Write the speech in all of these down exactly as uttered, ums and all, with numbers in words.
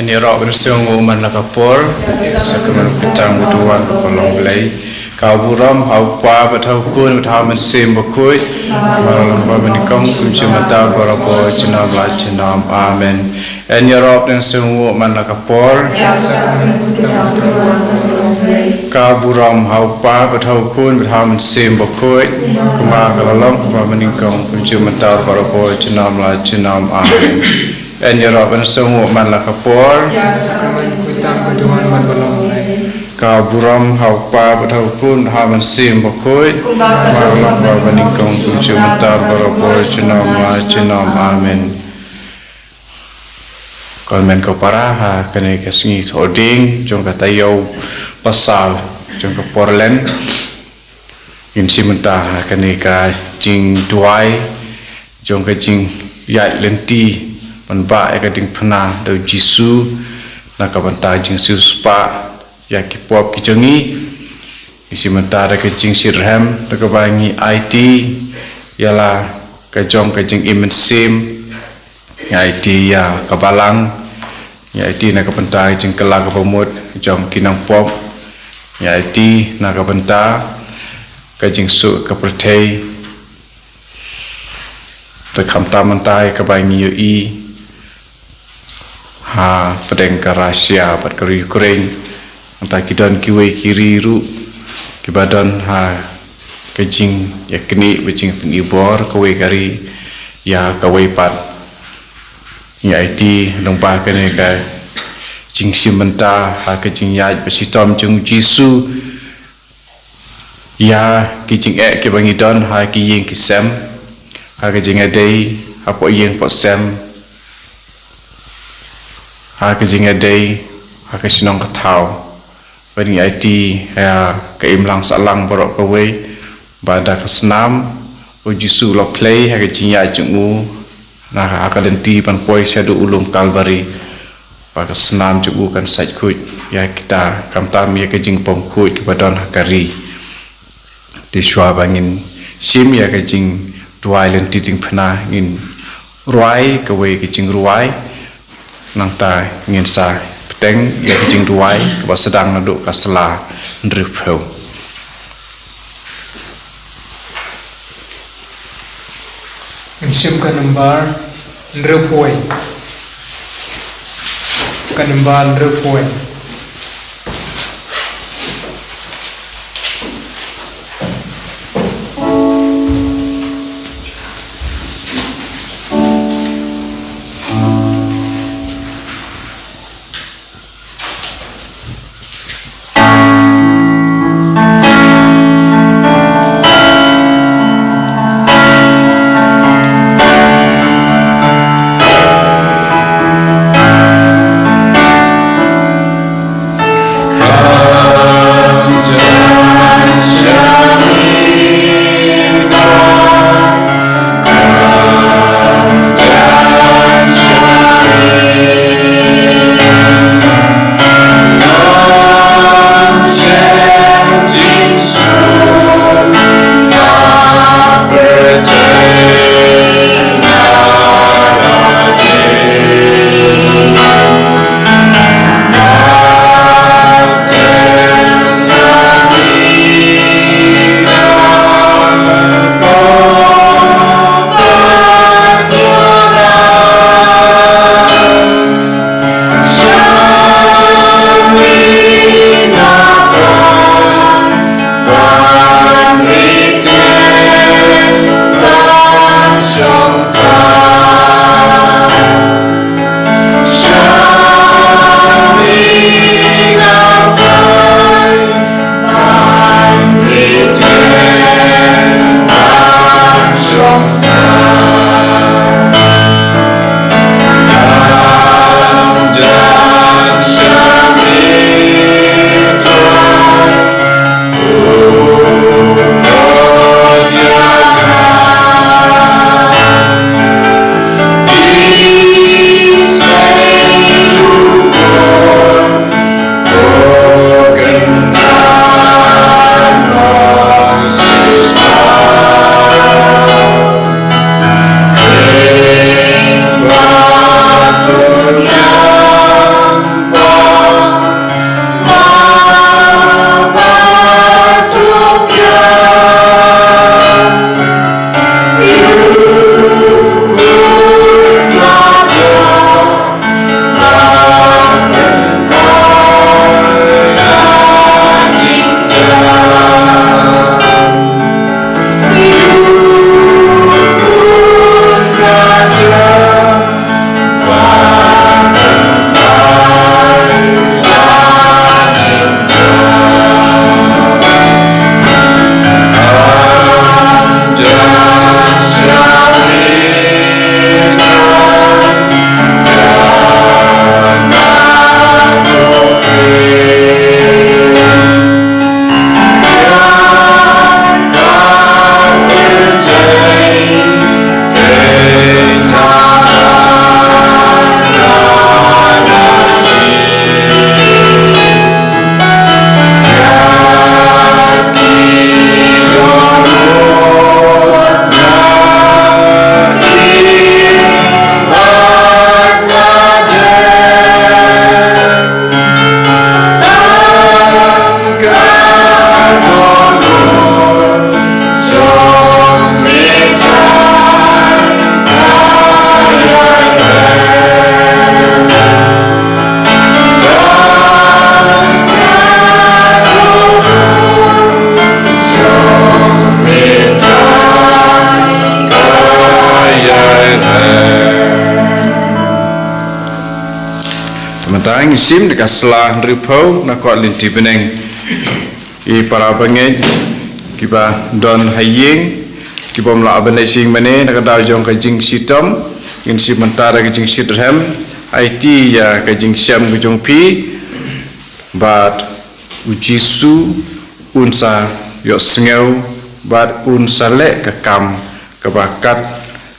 Ngi ïaroh ban sngewbha man la ka por, sa ka man ka tang u tuan ka long Blei. Ka burom ha u Kpa bad ha u Khun bad ha u Mynsiem Bakhuid. Ba long ba nyngkong kum shu mynta barabor junom la junom. Amen. Ngi ïaroh ban sngewbha man la ka por. Ka burom ha u Kpa bad ha u Khun bad ha u Mynsiem Bakhuid. Kumba ka la long kumba nyngkong kum shu mynta barabor junom la junom. Amen. Ngi ïaroh ban sngewbha man la ka por. Ka burom ha u Kpa bad ha u Khun ha u Mynsiem Bakhuid. Kumba ka long ba nyngkong kum shu mynta barabor junom la junom. Amen. Ko hynmen ko para, ha kane ka sngi Thohdieng jong ka taïew ba saw jong ka por Lent. Ngin shim bynta ha kane ka jingduwai jong ka jingïaid lynti ban bah ïa ka diengphna da u Jisu na ka bynta jingsiewspah ïa ki pop ki jong ngi. Ngin shim bynta da ka jingshitrhem da kaba ngi aiti ïa la ka jong ka jingim mynsiem. Ngi aiti ïa ka balang, ngi aiti na ka bynta ka jingkylla kaba mut jong ki nongpop, ngi aiti na ka bynta ka jingsuk ka pyrthei. Te khamtam mynta ïa kaba ngi ïohi ha pdeng ka Russia bad ka ri Ukraine. Mynta ki don kiwei ki ri ruh kiba don ha ka jingïaknieh bad jingpynibor kawei ka ri ïa kawei pat. Ngi aiti lyngba kane ka jingshim bynta ha ka jingïaid ba shitom jong u Jisu ïa ki jingeh kiba ngi don ha ki ïing ki sem, ha ka jingïadei hapoh ïing poh sem, ha ka jingïadei ha ka shnong ka thaw. Bad ngi aiti ïa ka imlang sahlang baroh kawei ba da ka snam u Jisu u la plie ha ka jingïaid jong u na ka, ha ka lynti ban poi shaduh u lum Kalbari. Ba ka snam jong u kan sait khuid ïa kita, khamtam ïa ka jingpom khuid kaba don ha ka ri. Te shuwa ba ngin shim ïa ka jingduwai lynti diengphna, ngin rwai kawei ka jingrwai. Nangta ngin sa bteng ïa ka jingduwai kaba sdang naduh ka sla hynriewphew. Ngin shim ka nambar hynriewphew. Ka nambar hynriewphew. Ngi shim da ka sla hynriewphew na kot lynti bneng. I para bangeit kiba don ha ïing, kibym lah ban leit sha ïing mane na ka daw jong ka jingshitom, ngin shim bynta da ka jingshitrhem. Aiti ïa ka jingshem ka jong phi, bad U Jisu un sa ïohsngew bad un sa leh ka kam kaba kat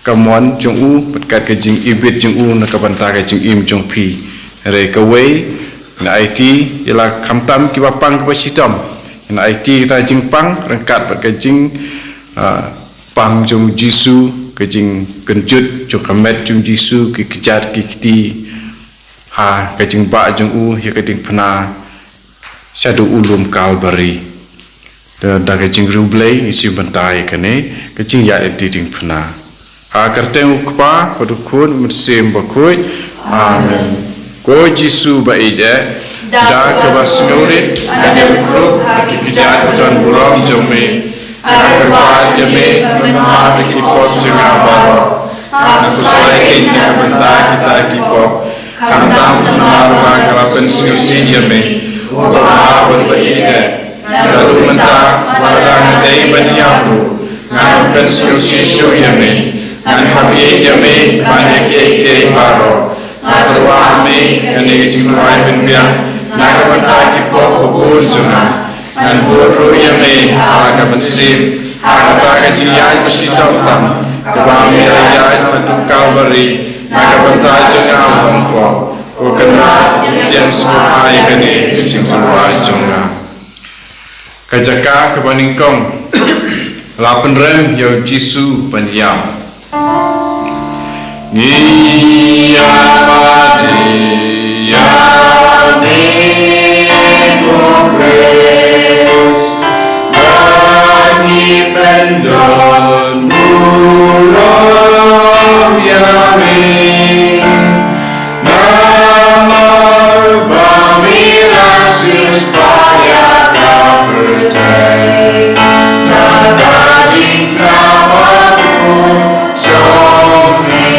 ka mon jong u bad kat ka jingibit jong u na ka bynta ka jingim jong phi. Hynrei kawei, ngin aiti ïa la khamtam kiba pang kiba shitom. Ngin aiti kita jingpang ryngkat bad ka jing, ah, pang jong U Jisu, ka jingkynjut jong ka met jong U Jisu, ki kjat ki kti ha ka jingbah jong u ïa ka diengphna shaduh u lum Kalbari. Da, da ka jingriewblei ngi shim bynta ïa kane ka jingïaid lynti diengphna. Ha ka kyrteng U Kpa bad U Khun, U Mynsiem Bakhuid. Amen. Ko Jisu ba ïeit eh, da kaba sngewrit nga dep ruh ha ki kjat ba don burom jong me. Nga kyrpad ïa me ban map ïa ki pop jong nga baroh. Nga khuslai keiñ na ka bynta kita ki pop, khamtam namar ba nga la pynsngewsih ïa me, uba bha bad uba ïeit eh. Naduh mynta wat lada nga dei ban ïap ruh, ngan pynsngewsih shuh ïa me. Ngan kham ïeit ïa me ban ïa kiei kiei baroh. Nga tyrwa ha me kane ka jingrwai pynbiang na ka bynta ki pop ba bun jong nga. Ngan bud ruh ïa me ha la ka mynsiem ha kata ka jingïaid ba shitom tam kaba me la ïaid haduh Kalbari na ka bynta jong nga u nongpop. Ko Kynrad, ïeng sngewbha ïa kane ka jingtyrwa jong nga. Ka jaka kaba nyngkong, la pynrem ïa U Jisu ban ïap. Ngi ïa mane ïa me ko Khrist, bad ngi pyndon burom ïa me. Namar ba me la siewspah ïa ka pyrthei na ka diengphna bakhuid jong me.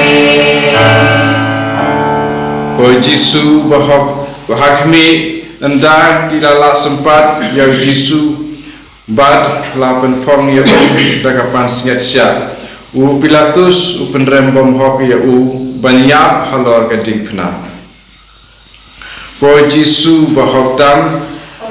Ko Jisu ba hok, ba ha khmih, ynda ki la lah sympat ïa U Jisu bad la pynphong ïa u da ka pansngiat shiah, u Pilatus u pynrem bymhok ïa u ban ïap halor ka diengphna. Ko Jisu ba hok tam,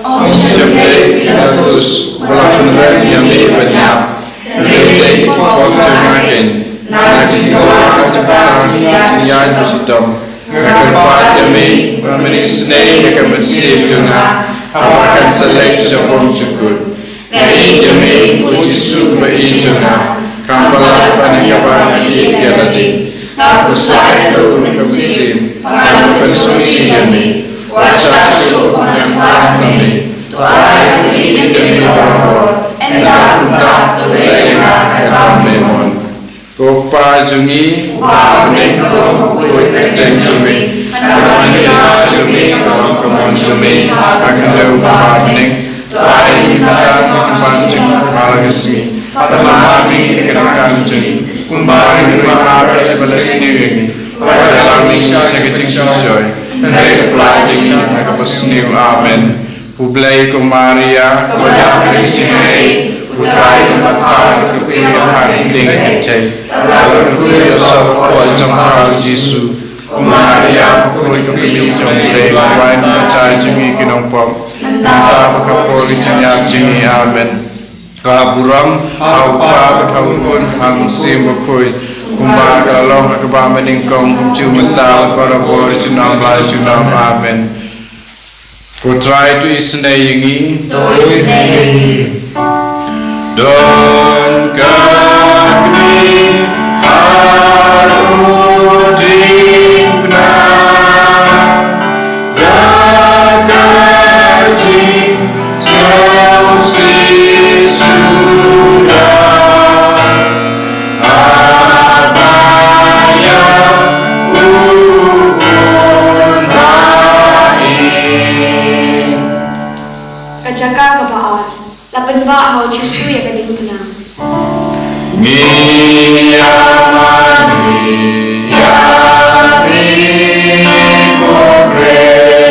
ym shym dei u Pilatus uba la pynrem ïa me ban ïap, hynrei dei ki pop jong nga keiñ. Na ka jingtyrwa jong ka jingïaid ba shitom, nga kyrpad ïa me ba men isynei ïa ka mynsiem jong nga haba kan sa leit sha bymjukut. Nga ïeit ïa me ko Jisu ba ïeit jong nga, kham palat ban ïa kaba nga ïeit ïa lade. Nga khuslai ïa ka mynsiem, nga pynsngewsih ïa me. Wat shah shuh ba ngan pang na me. To ai ba ïeit ïa me baroh, ynda kumta to leh ïa nga ka kam lemon. Ko Kpa jong ngi uba ha bneng, ka long bakhuid ka kyrteng jong me. Hynrei ban ïa ka jong me, ka long ka mon jong me ha ka khyndew ba ha bneng. To ai ïa ngi mynta ka jingpang jong ngi ha la ka sngi. Bad to map ïa ngi ïa ka kam jong ngi, kumba ngi ruh ngi map ïa kiba la sniew ïa ngi. Wat ïalam ïa ngi sha ka jingshitom, hynrei to pyllait ïa ngi na kaba sniew. Amen. Khublei ko Maria, kaba dap ka jingaiei, U Trai u don bad pha, ka kyrkhu ïa pha hapdeng ki kynthei, bad ka kyrkhu ïa u soh hapoh jong pha U Jisu. Ko Maria bakhuid, ka kmie jong U Blei, wanrah ïa ngi ki nongpop, mynta bad ha ka por ka jingïap jong ngi. Amen. Ka burom ha U Kpa bad ha U Khun, ha U Mynsiem Bakhuid, kumba ka la long ha kaba mynnyngkong, kumjuh mynta bad barabor, junom la junom. Amen. Ko Trai to isynei ïa ngi. To isynei ïa ngi. Don ka kmie ha u diengphna, da ka jingsngewsih suda. Ka jaka kaba ar. La pynbah ha U Jisu ïa ka diengphna. Ngi ïa mane ïa me ko Khrist.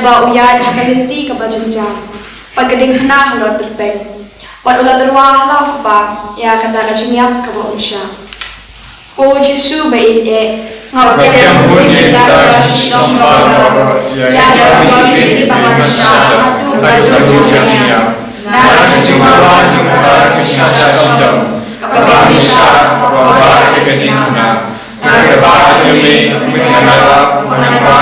Ba u ïaid ha ka lynti kaba jynjar, bad ka diengphna halor tyrpeng, bad u la tyrwa ha la u Kpa ïa kata ka jingïap kaba um shah. Ko Jisu ba ïeit, nga kyrpad ïa ka shitom jong nga, ïa ka ba ïeit ba ngan shah haduh ka jingïap, na ka jingtyrwa jong kata ka shitom kaba um shah, kaba bha ïa ka diengphna. Nga kyrpad ïa me, mynta, mynta, mynta,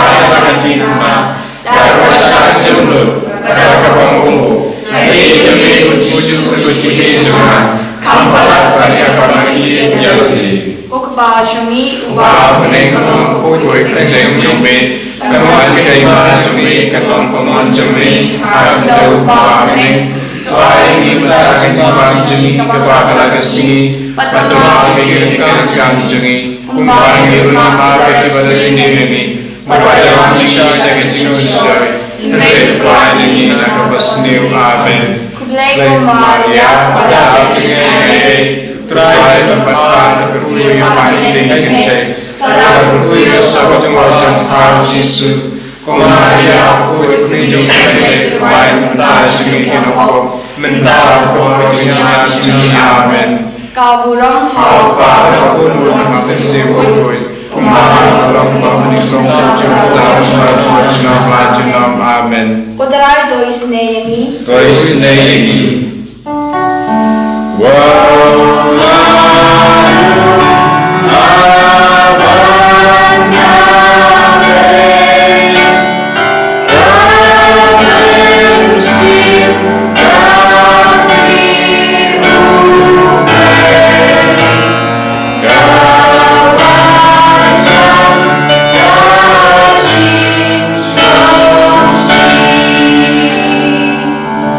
da ka bynta jong u, da ka bynta jong u. Nga ïeit ïa me, U Jisu, U Jisu jong nga. Kham palat ban ïa ka bynta ïa lade. Ko Kpa jong ngi uba ha bneng, ka long ka kyrteng jong me. Kan wan ka hima jong me, kan long ka mon jong me ha ka bynta uba ha bneng. Ai ngi mynta ka jingpynbna jong ngi kaba ha la ka sngi. Bad to ai ngi ka jingpynbna jong ngi. Kumba ngi ruh ngi pynbna ïa kiba sngewsih ïa ngi. Bad wat ïalam ngi sha ka jingpynshoi, hynrei to pynlait ïa ngi na kaba sniew. Amen. Khublei ko Maria, Maria, Trai, Trai, Trai, Trai, Trai, Trai, Jisu. Ko Maria, Hapoh ïa u Blei, to pynlait ïa ngi mynta ha ka por jong ka jingïap jong ngi. Amen. Ka burom ha u Kpa, ha u Khun, ha u Mynsiem Bakhuid. Kumba ha la ka long, kumba mynta, kumba junom, kumba junom, kumba junom. Amen. Ko Trai, to isynei ïa ngi. To isynei ïa ngi.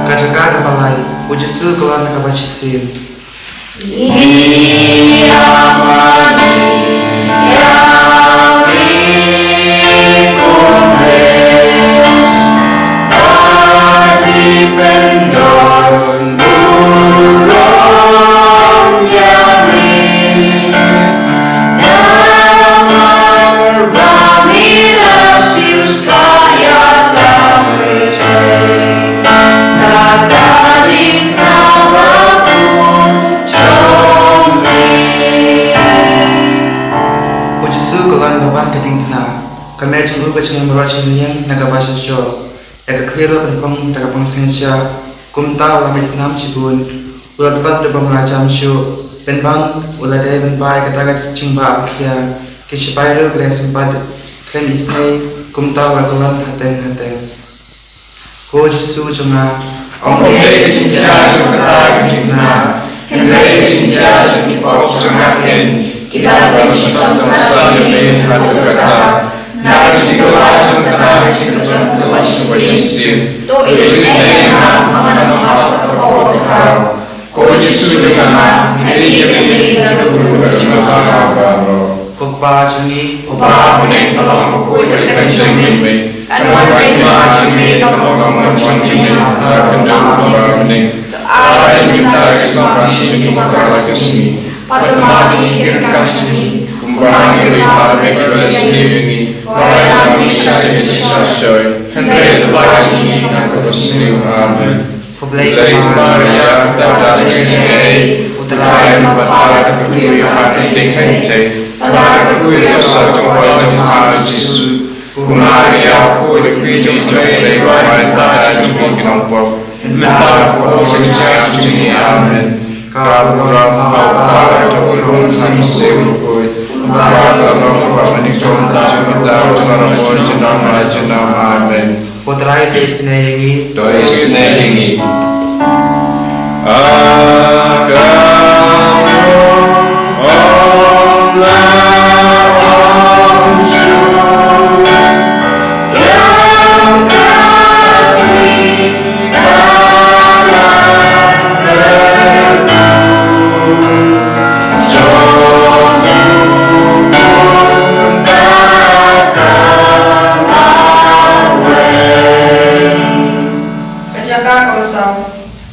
Ka jaka kaba lai, U Jisu u kylli na kaba shisien. U Jisu u kylli na ka bynta ka diengphna, ka met jong u ka jingim baroh shi liang na kaba shisha. Ïa ka khlieh ruh pynphong da ka pang synshar. Kumta u la mih snam shibun, u la tlot da bym la jam shuh. Pynban u la dei ban bai kata ka jingbah ba khia. Ki shipai ruh ki la sympat khlem isynei, kumta u la kyllon hateng hateng. Ko Jisu jong nga, ym dei ka jingkhia jong kata ka diengphna, hynrei ka jingkhia jong ki pop jong nga kein, kiba la shitom sah ïa me haduh katta. Na ka jingkyrpad jong kata ka jingkyrpad jong kata ka jingkyrpad jong ka jingkyrpad jong ka jingkyrpad. To isynei ïa nga, ba ngan ïoh ha ka por ka khraw. Ko Jisu jong nga, nga ïeit ïa me naduh ka jingim jong nga baroh. Ko Kpa jong ngi uba ha bneng, ka long ka kyrteng jong me. Kan wan ka hima jong me, kan long ka mon jong me ha ka bynta uba ha bneng. To ai ngi mynta ka jingpynbna jong ngi ha la ka sngi. Bad to map ïa ngi ki ryngkang jong ngi, kumba ngi ruh ngi map ïa kiba sngewsih ïa ngi. Wat ïalam ngi sha ka jingpynshoi, hynrei to pynlait ïa ngi na kaba sniew. Amen. Khublei ko Maria, khublei ko Maria, U Trai u don bad phi, ha ka por jong phi phi dei ban kynthei, bad ha ka por jong phi ka jong phi u Jisu. Ko Maria, ko Khun jong U Blei, pynlait ïa ngi ki nongpop, mynta bad ha ka por jong ka jingim jong ngi. Amen. Ka burom ha U Kpa, ha U Khun, ha U Mynsiem Bakhuid. Kumba ha la ka long, kumba mynta, kumba junom, kumba junom, kumba junom. Amen. Ko Trai, to isynei ïa ngi. To isynei ïa ngi. Ka jaka kaba saw.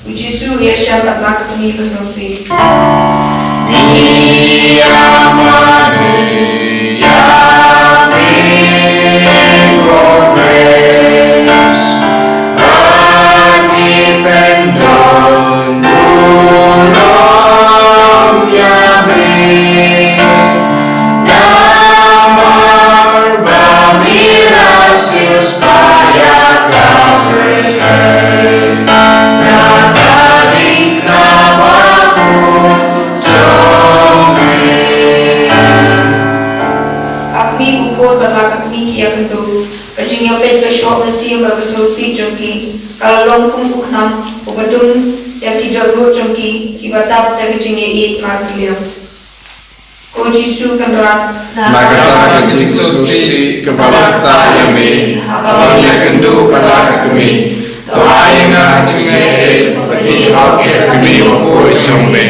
U Jisu u ïashem bad la ka tngi ka sngewsih. Ngi ïa mane ïa me ko Khrist. ïa ki dohnud jong ki, kiba tap da ka jingïaieit markylliang. Ko Jisu Kynrad, na kata ka jingsngewsih kaba la ktah ïa me haba me ïakynduh bad la ka kmie, to ai ïa nga ka jingïaieit ban ïehok ïa ka kmie bakhuid jong me.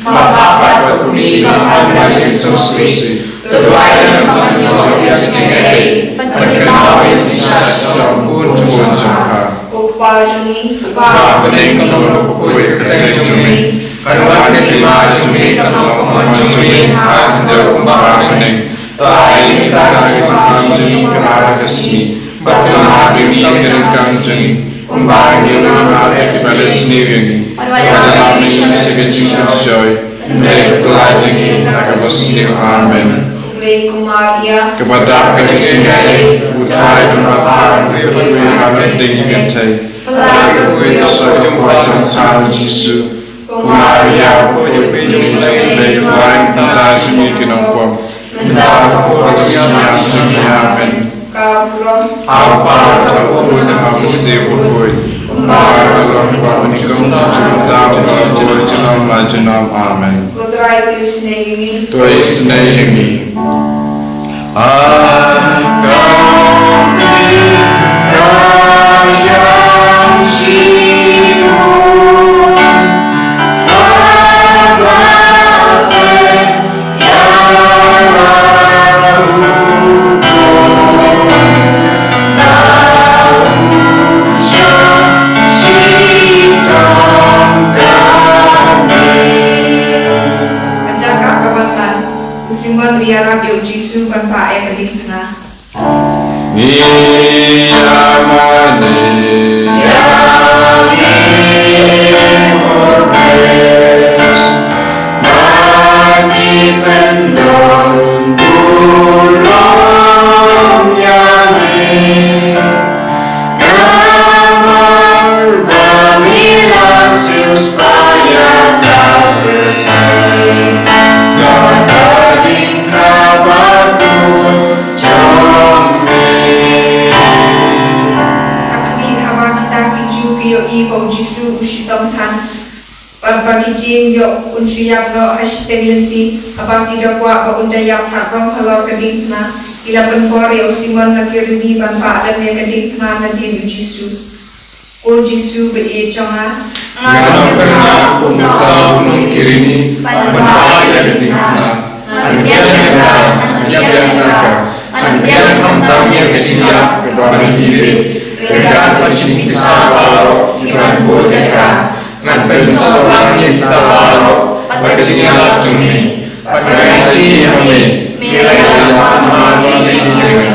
Ba hap pat ka kmie ban wan da ka jingsngewsih, to duwai lem ba ngan ïoh ïa ka jingïaieit ban kynmaw ïa ka jingshah shitom bun bun jong pha. Ko Kpa jong ngi, Kpa, Kpa ba ha bneng, kan long bakhuid ka kyrteng jong me. Kan wan ka hima jong me, kan long ka mon jong me ha ka khyndew kumba ha bneng. To ai ïa ngi mynta ka jingim jong ngi kaba ha ka sngi. Bad to map ïa ngi ïa ka donkam jong ngi, kumba ngi map ïa kiba la sniew ïa ngi. Bad ym dei ban ïoh ïa ngi sha ka jingpynshoi, hynrei to pynlait ïa ngi na kaba sniew. Amen. Khublei ko Maria, kaba dap ka jingïaid, U Trai u don bad pha, pha dei kaba dap ka jingïaid. Pynlait ïa ngi, Jisu. Ko Maria, ko Jong ngi, to duwai ïa ngi ki nongpop, mynta bad ha ka por jong ka jingim jong ngi. Amen. Ka burom ha U Kpa, ha U Khun bad ha U Mynsiem Bakhuid, kumba ka long, kumba ka don, kumba ka la don, kumba ka la don, junom la junom. Amen. Ko Trai, to isynei ïa ngi. To isynei ïa ngi. Ka jaka kaba san. U Simon u ïarap ïa u Jisu ban pah ïa ka diengphna. Ngi ïa mane ïa ngi, ko Khrist, ba ngi pyndon burom ïa me. Namar ba me la siewspah ïa ka pyrthei da ka diengphna bakhuid jong me. Ha khmih, haba kita ki Jiw ki ïohi ba u Jisu u shitom than, bad ba ki tieng ïoh un shu ïap noh ha shiteng lynti, haba ki da kwah ba un da ïap thad ruh halor ka diengphna, ki la pynbor ïa u Simon na Kirini ban pah lem ïa ka diengphna nadien u Jisu. Ko Jisu ba ïeit jong nga, nga kyrmen ïa uta u nong Kirini ban pah ïa ka diengphna. Ngan biang ïa ka, ngan biang ïa ka, ngan biang khamtam ïa ka jingïap kaba ngan ïeit, ryngkat bad ka jingpisa baroh kiban bud ïa ka. Ngan pynsawlang ïa kita baroh bad ka jingïaid jong me. Bad ngan ïathuh ïa me, me la ïap namar ïa ngi.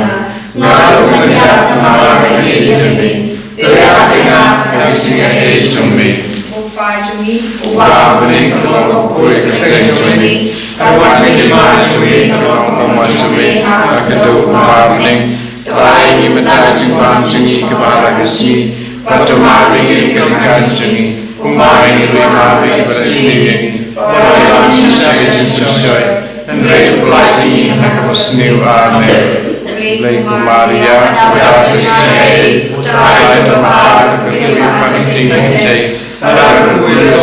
Nga ruh ngan ïap namar ïa ngi. To ïa pynïap ïa ka jingïaid jong me. Ko Kpa jong ngi, uba ha bneng, kan long bakhuid ka kyrteng jong me. Kan wan ka hima jong me, kan long ka mon jong me ha ka khyndew kumba ha bneng. To ai ïa ngi mynta ka jingbam jong ngi kaba ha ka sngi. Bad to map ïa ngi ïa ka donkam jong ngi, kumba ngi ruh ngi map ïa kiba la sniew ïa ngi. Bad ym dei ban ïoh ngi sha ka jingpynshoi, hynrei to pynlait ïa ngi na kaba sniew. Amen. Khublei ko Maria, kaba dap ka jingïaid, U Trai u don bad pha, to kyrmen ïa ngi kiba ha ka diengphna. Lada ka kyrkhu ïa ka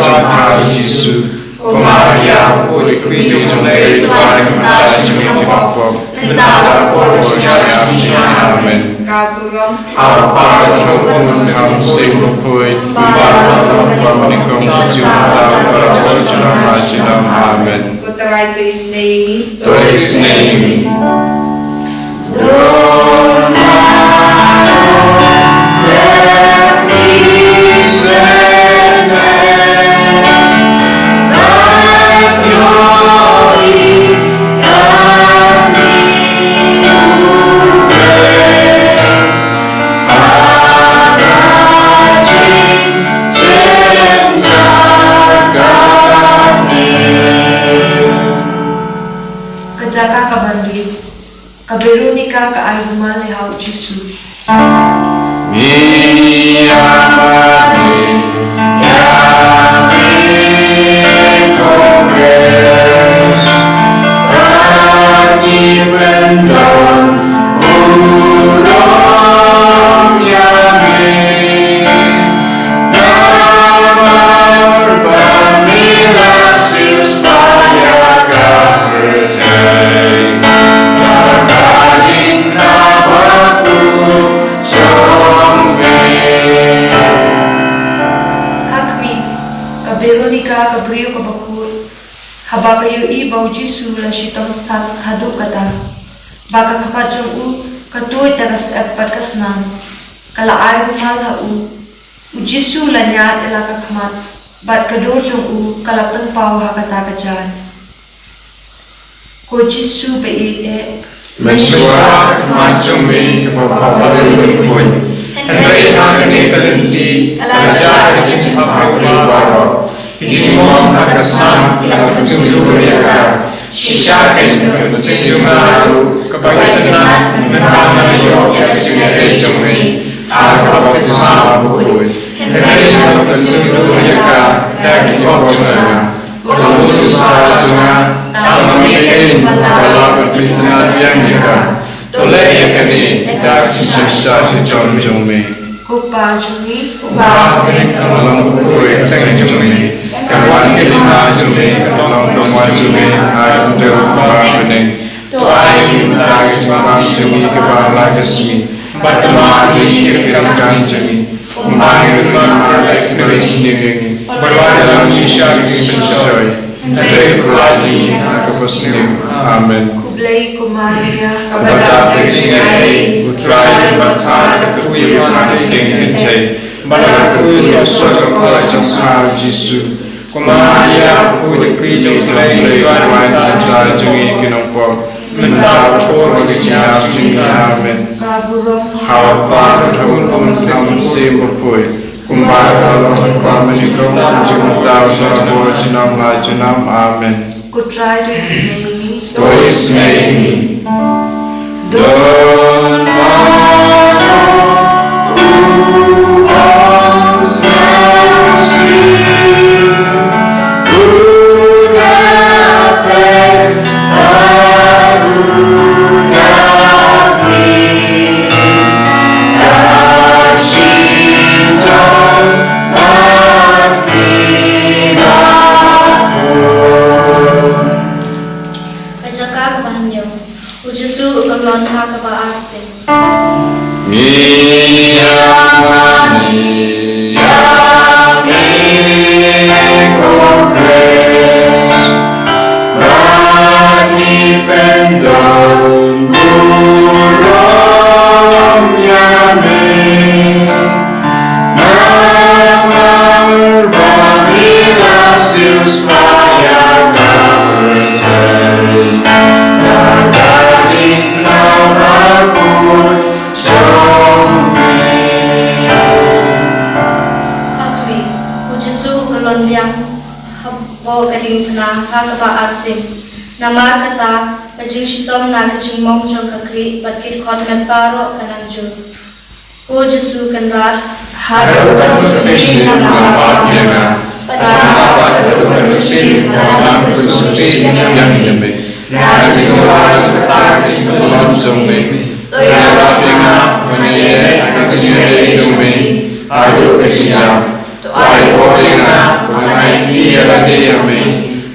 jong U Jisu. Ko Maria, ko kmie jong U Blei, to duwai ïa ngi mynta bad ha ka por jong ka jingïap jong ngi. Amen. Ka burom ha U Kpa, ha U Khun bad ha U Mynsiem Bakhuid, kumba ka long, kumba ka dei, kumba ka la don, kumba ka la don, junom la junom. Amen. Ko Trai, to isynei ïa ngi. To isynei ïa ngi. Ka jaka kaban rit. Ka Veronica ka ai bymman ha u Jisu. Ngi ïa mane ïa me ko Khrist, ba ngi pyndon burom ïa me. Ka Veronika ka briew kaba khuid, haba ka ïohi ba u Jisu u la shitom sat haduh katta, ba ka khmat jong u ka tuid da ka syep bad ka snam, ka la ai rumal ha u. U Jisu u la ñiad ïa la ka khmat, bad ka dur jong u ka la pynpaw ha kata ka jaiñ. Ko Jisu ba ïeit eh, mynshuwa ka khmat jong me kaba bha baroh ka khuid. Hynrei ha kane ka lynti ka la jia ka jingpynpaw baroh. Ki jingmong ha ka snam ki la pynsuh dur ïa ka. Shisha kein ka mynsiem jong nga ruh kaba itynnad mynba nga la ïoh ïa ka jingïarei jong me ha ka baptisma bakhuid. Hynrei nga la pynsuh dur ïa ka da ki pop jong nga. Ko Jisu Khrist jong nga, tang ma me kein uba lah ban pynitynnad biang ïa ka. To leh ïa kane da ka jingshisha shitom jong me. Ko Pa jong ngi uba ha bneng, ka long bakhuid ka kyrteng jong me. Ka wan ka hima jong me, ka long ka mon jong me ha ka khyndew kumba ha bneng. To ai ïa ngi mynta ka jingbam jong ngi kaba ha la ka sngi. Bad to map ïa ngi ki ryngkat jong ngi, kumba ngi ruh ngi map ïa kiba isynei ïa ngi. Bad wat ïalam shisha ha ka jingpynshoi, hynrei to pynlait ïa ngi na ka basniew. Amen. Khublei ko Maria, kaba dap da ka jingaiei, U Trai u don bad pha, la kyrkhu ïa pha ha ki kynthei, bad la kyrkhu ïa u sawkun jong pha u Jisu. Ko Maria, khuid jong U Blei, to duwai ïa ngi ki nongpop, mynta bad ha ka por ka jingïap jong ngi. Amen. Ka burom ha U Kpa bad ha U Khun bad ha U Mynsiem Bakhuid, kumba ka la long, kumba ka la long, kumba ka la long, mynta bad ha ka por ka jingim la ka jingim. Amen. Ko Trai to isynei ïa ngi. To isynei ïa ngi. Don ma u Ka jaka kaba hynñiew. U Jisu u kyllon ha kaba arsien. Ngi ïa mane ïa me ko Khrist, bad ngi pyndon burom ïa me. Namar ba me la siewspah ïa ka pyrthei da ka diengphna bakhuid jong me. Ha khmih, U Jisu u kyllon biang hapoh ka diengphna ha kaba arsien. Namar kata, ka jingshitom na ka jingmong jong ka khlieh bad ki dkhot met baroh ka nang jur. Ko Jisu Kynrad, haduh katno shisien ngan lap ïa nga? Bad haduh katno shisien ngan nang pynsngewsih biang ïa me? Na ka jingduwai jong kata ka jingpynlong jong me, to ïarap ïa nga ban ïaleh ha ka jingïarap jong me haduh ka jingïap. To ai bor ïa nga ba ngan aiti ïa lade ïa me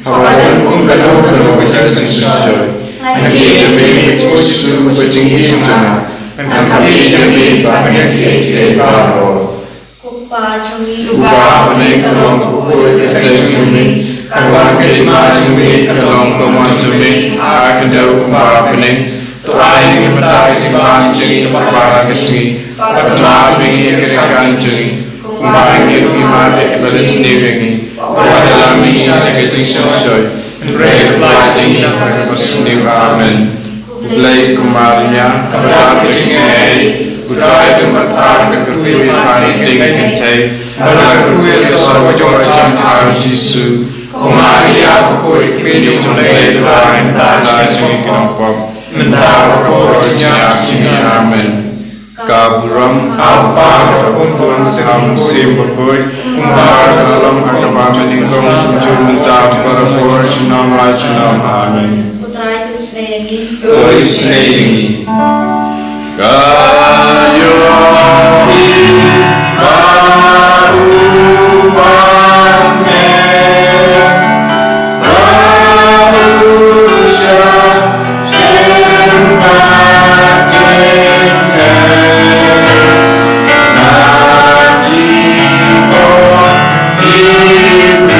haba don kum kano kano ka jingshngaiñ. Ngan ïeit ïa me, ko Jisu, ko jingim jong nga. Ngan khmih ïa me ban ïa kiei kiei baroh. Ko Pa jong ngi uba ha bneng, ka long bakhuid ka kyrteng jong me. Ka wan ka hima jong me, ka long ka mon jong me ha ka khyndew kumba ha bneng. To ai ïa ngi mynta ka jingbam jong ngi kaba ha ka sngi. Bad to map ïa ngi ki ryngkat jong ngi, kumba ngi ruh ngi map ïa kiba isynei ïa ngi. Wat ïalam ïa ngi sha ka jingshngaiñ, hynrei to pynlait ïa ngi na ka basniew. Amen. Khublei ko Maria, kaba dap da ka jingaiei, U Trai u don bad pha. La kyrkhu ïa pha ha ki kynthei, bad la kyrkhu ïa u sawkun jong pha u Jisu. Ko Maria bakhuid, khuid jong U Blei, to duwai ïa ngi ki nongpop, mynta bad ha ka por ka jingïap jong ngi. Amen. Ka burom ha U Kpa bad ha U Khun bad ha U Mynsiem Bakhuid, kumba ka la long ha kaba ha ka por, kumjuh mynta bad ha ka por ka jingim la ka jingim. Amen. Ko Trai to isynei ïa ngi. To isynei ïa ngi. Ka ïohi ba u bang ne ba u sha seng ba teng ne na i hok i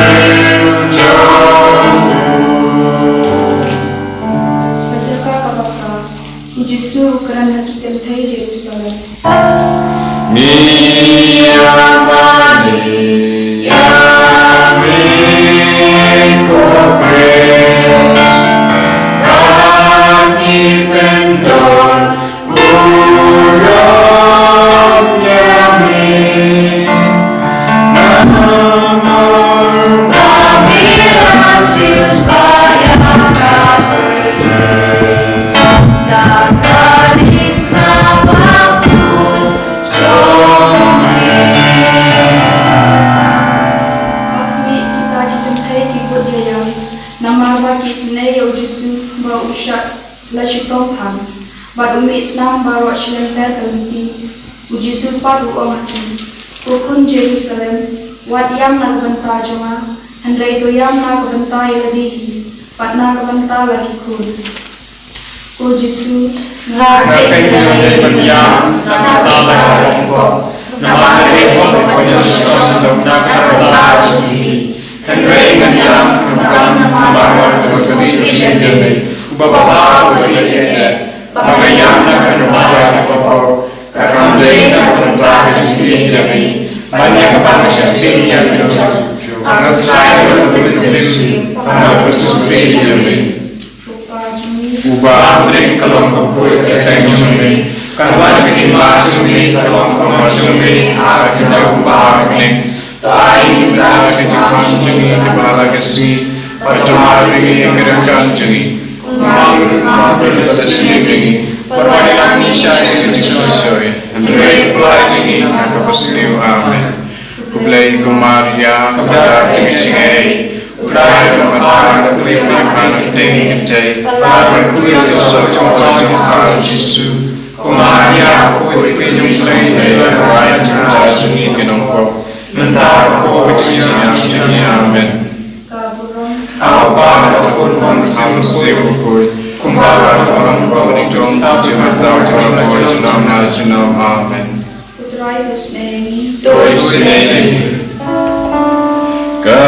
Isynei ïa u Jisu ba u shah la shitom than, bad u mih snam baroh shi lynter ka lynti. U Jisu pat u ong ha ki, Ko khun Jerusalem, wat ïam na ka bynta jong nga, hynrei to ïam na ka bynta ïa lade hi, bad na ka bynta la ki khun. Ko Jisu, nga kynjah ban ïam na ka bynta la ki khun, namar nga dei hok ban ïashitom na ka bynta jong ki. Hynrei ngan ïam khamtam namar ka jingïaseng ïa me, uba bha uba ïeit, ba nga ïam na ka bynta jong ki, ka kam dei na ka bynta ka jingïeit jong me, ban ïa kaba nga sheptieng ïa me jong, nga khuslai ïa u Mynsiem, ba nga khuslai ïa me. Uba ha bneng ka long ka khuid ka kyrteng jong me, kan wan ka hima jong me, ka long ka mon jong me ha ka khyndew uba ha bneng. To ai ïa ngi mynta ka jingpang jong ngi kaba ha la ka sngi, bad to map ïa ngi ïa ki ryngkat jong ngi, kumba ngi map ïa ki kiba sniew ïa ngi, bad wat ïalam ngi sha ka jingsngewsih, hynrei pynlait ïa ngi na kaba sniew. Amen. Khublei ko Maria, kaba don ka jingaiei, U Trai u don bad pha, ka dei ka kynthei, bad ka dei ka kynthei jong u Jisu. Ko Maria, ko khuid ka jong u Trai, to ai ïa ngi ki nongpop, mynta bad ha ka por ka jingïap jong ngi. Amen. Ka burom. Ha u Kpa, ha u Khun, ha u Mynsiem Bakhuid, kumba la long, kumba la don, kumjuh mynta, kumjuh na ka bynta junom junom. Amen. U Trai u isynei ïa ngi. To isynei ïa ngi. Ka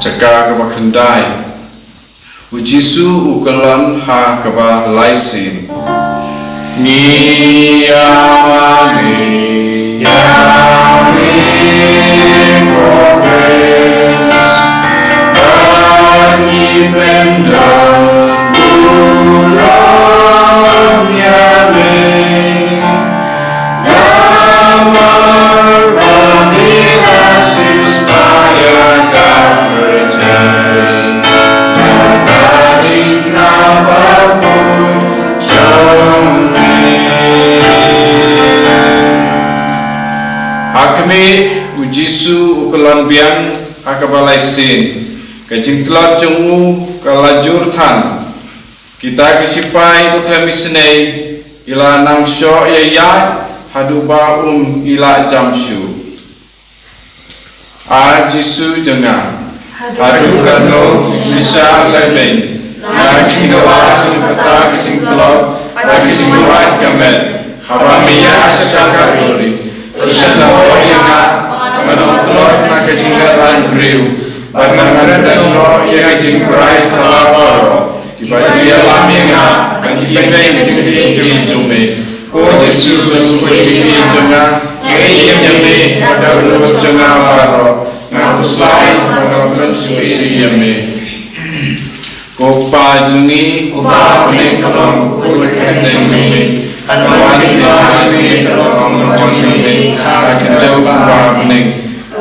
Jaka kaba khyndai. U Jisu u kyllon ha kaba lai sien. Ngi ïa ma ngi, ïa ngi ko Khrist, ba ngi pyndon burom ïa me. Namar ba me la siewspah ïa ka pyrthei, da ka ring khnang bakhuid jong me. Ha khmih, u Jisu u kyllon biang ha kaba lai sien. Ka jingtlot jong u ka la jur than. Kita ki shipai bakhlem isynei ki la nang shoh ïaid haduh ba um ïaleh jam shuh. A Jisu jong nga, haduh katno ngin shah lehbeiñ na ka jingdawa jong kata ka jingtlot bad ka jingwad ka met, haba me ïaid sha Kalbari? To shah ïa nga, ba ngan ym tlot na ka jinglehrain briew, bad ngan kren noh ïa ka jingbrai thala baroh. Kiba ju ïalam ïa nga, ban ibeiñ ïa ka jingïeit jong me. Ko Jisu, Balang jong ka jingïeit jong nga, nga ïeit ïa me da ka dohnud jong nga baroh. Nga khuslai ba nga pynsngewsih ïa me. Ko Kpa jong ngi uba ha bneng, ka long ka kyrteng jong me. Kan wan ka hima jong me, ka long ka mon jong me ha ka khyndew kumba ha bneng.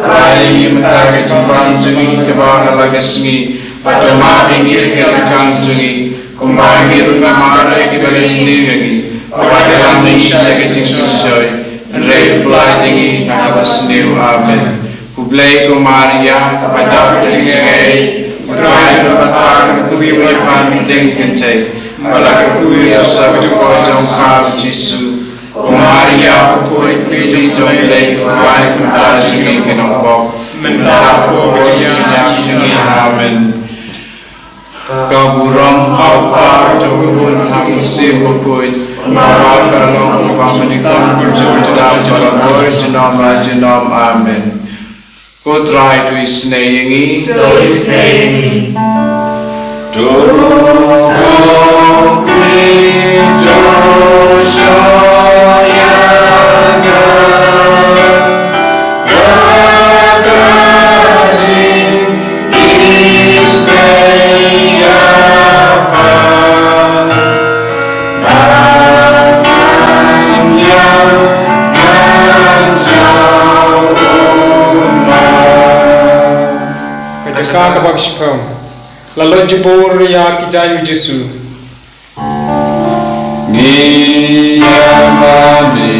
Ai ïa ngi mynta ka jingpang jong ngi kaba ha la ka sngi, bad to map ïa ngi ïa ki ryngkat jong ngi, kumba ngi ruh ngi map ïa kiba sniew ïa ngi. Wat ïalam ngi sha ka jingsngewsih, hynrei pynlait ïa ngi na kaba sniew. Amen. Khublei ko Maria, kaba don ka jingaiei, U Trai u don bad pha, ka dei ka kynthei, bad la ka dei ka kynthei jong u Jisu. Ko Maria, ko khuid ka jong u Blei, to ai ïa ngi ki nongpop, mynta bad ha ka por ka jingïap jong ngi. Amen. Ka burom ha u Kpa, ha u Khun, ha u Mynsiem Bakhuid, kumba la long, kumba mynta, kumjuh mynta, bad ha ka por ka jingïap jong ngi. Amen. Ko Trai, to isynei ïa ngi. To isynei ïa ngi. To khuid, to shoh ïa nga da ka jingisynei ïa pha. Ka kaba shiphew. La leit jubor ïa ki jaiñ u Jisu. Ngi ïa mane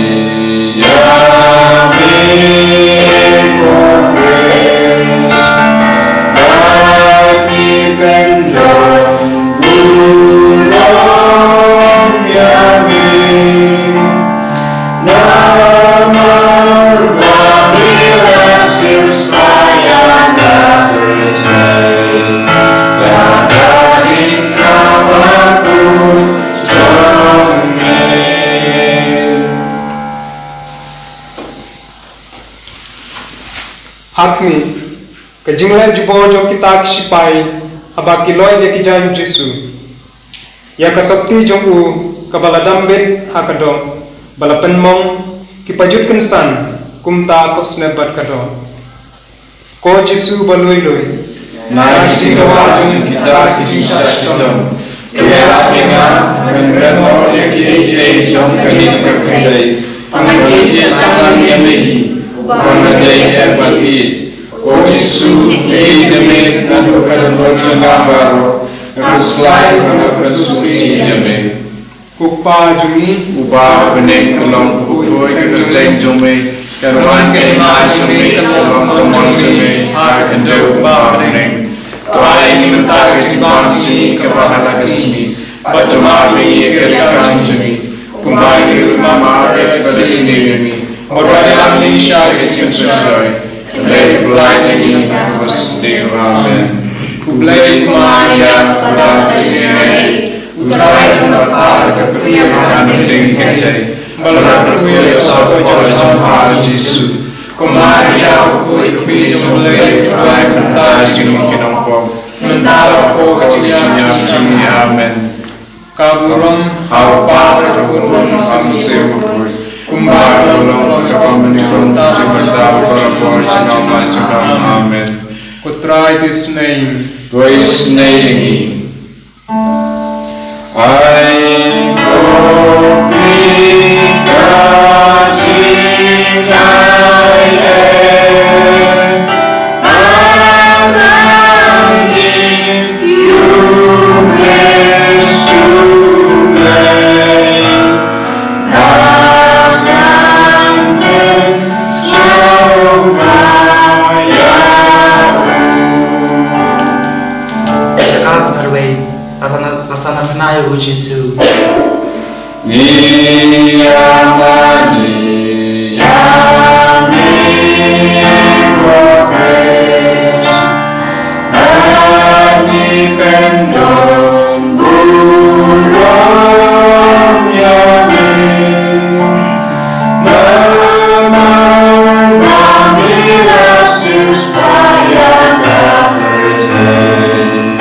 ïa me ko Khrist, ba ngi pyndonkam burom ïa me. Namar ba me la siewspah ïa ka pyrthei da ka jingkyrkhu jong me. Ha khmih, ka jingleit jubor jong kita ki sipai haba ki leit ïa ki jaiñ u Jisu. Ïa ka sopti jong u kaba la dam bit ha ka doh, ba la pynmong, ki pajut kynsan, kumta khohsnep bad ka doh. Ko Jisu ba lui lui, na ki jingdawa jong kita ki jingshah shitom, kynmaw ïa nga, ban kynmaw ïa kiei kiei jong kane ka pyrthei, ban ïa sngewthuh ïa me hi, uba nga dei ban ïeit. Ko Jisu, ïeit ïa me naduh ka dohnud jong nga baroh. Nga khuslai bad nga khuslai ïa me. Ko Kpa jong ngi uba ha bneng, ka long ka pyrthei ka kyrteng jong me. Kan wan ka hima jong me, kan long ka mon jong me ha ka khyndew uba ha bneng. To ai ïa ngi mynta ka jingbam jong ngi kaba ha la ka sngi. Bad to map ïa ngi ïa ka ryngkat jong ngi, kumba ngi ruh ngi map ïa kiba sniew ïa ngi. Wat ïalam ngi sha ka jingpynshoi, hynrei to pyllait ïa ngi na kaba sniew. Amen. Khublei ko Maria, kaba don ka jingaiei, U Trai u don bad pha, ka kyrkhu ïa ka ha ka kyrteng ka jong U Blei, bad la kyrkhu ïa u Soh ka jong U Jisu. Ko Maria, u khuid u kmie jong U Blei, to ai mynta ïa ngi ki nongpop, mynta bad ha ka por ka jingïap jong ngi. Amen. Ka burom ha u Kpa bad ha u Khun bad ha u Mynsiem Bakhuid, kumba ka long, kaba mynta, mynta bad barabor, junom la junom. Amen. Ko Trai to isynei ïa ngi. To isynei ïa ngi. Ai ko Khrist ka jingaiei. Jaka ba khatwei, la sdang, la sdang ban kynmaw ïa u Jisu. Ngi ïa mane ïa me ko Khrist, ba ngi pyndonkam burom ïa me. Namar ba me la siewspah ïa ka pyrthei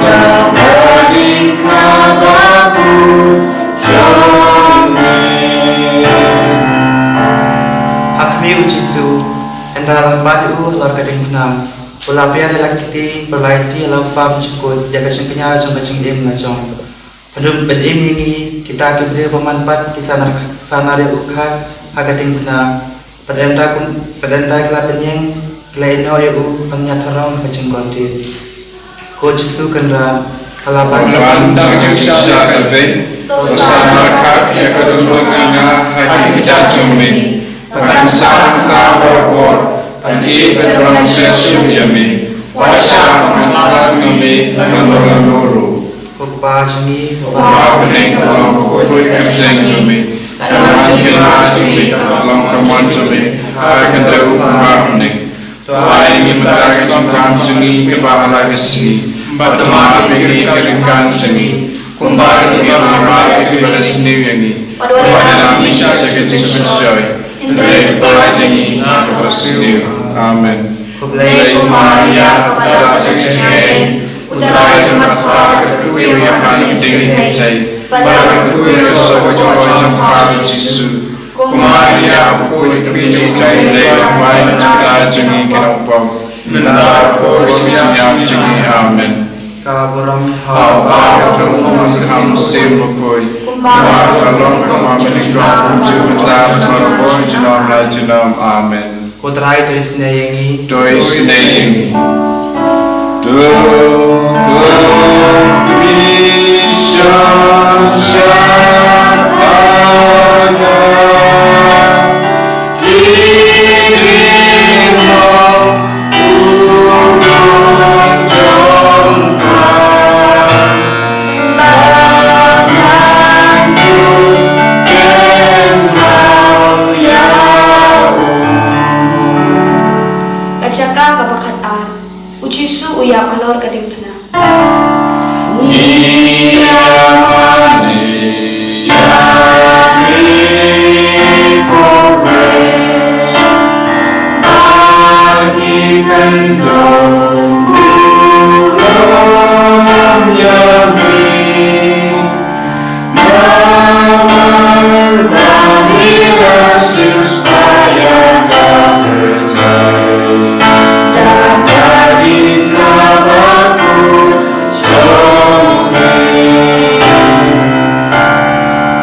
da ka jingkyrkhu bakhuid jong me. Ha khmih, u Jisu, ynda la leit bad ïa u halor ka diengphna, u la biar ïa la ki kti, pynlait kti ïa la u Kpa Bakhuid ïa ka jingkñia jong ka jingim la jong. Ban im, ban im ïa ngi kita ki briew ba man pat ki sanar, sanar ïa u Kha ha ka diengphna. Bad ynda kum, bad ynda ki la pynïeng, ki la ïehnoh ïa u ban ïatharong ha ka jingkohnguh. Ko Jisu Kynrad, ha la ban, ha la ban da ka jingshah lade, to sa markhap ïa ka dohnud jong nga ha ki kjat jong me. Bad ngan sah mynta barabor ban ïeit bad ban rangsew shuh ïa me. Wat shah ban ïalam ïa me lano lano ruh. Ko Kpa jong ngi uba ha bneng, ka long ka kyrteng jong me. Kan wan ka hima jong me, kan long ka mon jong me ha ka khyndew kumba ha bneng. To ai ïa ngi mynta ka jingkam jong ngi kaba ha la ka sngi. Bad to map ïa ngi ïa ka ryngkat jong ngi, kumba ngi map ïa kiba sniew ïa ngi. Wat ïalam ngi sha ka jingpynshoi, hynrei to pyllait ïa ngi na kaba sniew. Amen. Khublei ko Maria, kaba don ka jingaiei, u Trai u don bad pha, ka kyrkhu ïa pha ha ka diengphna, bad la kyrkhu ïa u Soh ka jong U Kpa Jisu. Ko Maria, u khuid u kmie jong U Blei, to ai mynta ïa ngi ki nongpop, mynta bad ha ka por ka jingïap jong ngi. Amen. Ka burom ha u Kpa, ha u Khun bad ha u Mynsiem Bakhuid, kumba ka long, kumba ka long, kumjuh mynta bad ha ka por ka jingim junom la junom. Amen. Ko Trai to isynei ïa ngi. To isynei ïa ngi. Ka jaka kaba khat ar. U Jisu u ïap halor ka diengphna. Ngi ïa mane ïa me ko Khrist, ba ngi pyndonkam ïa me. Namar ba me la siewspah ïa ka pyrthei da ka diengphna bakhuid jong me.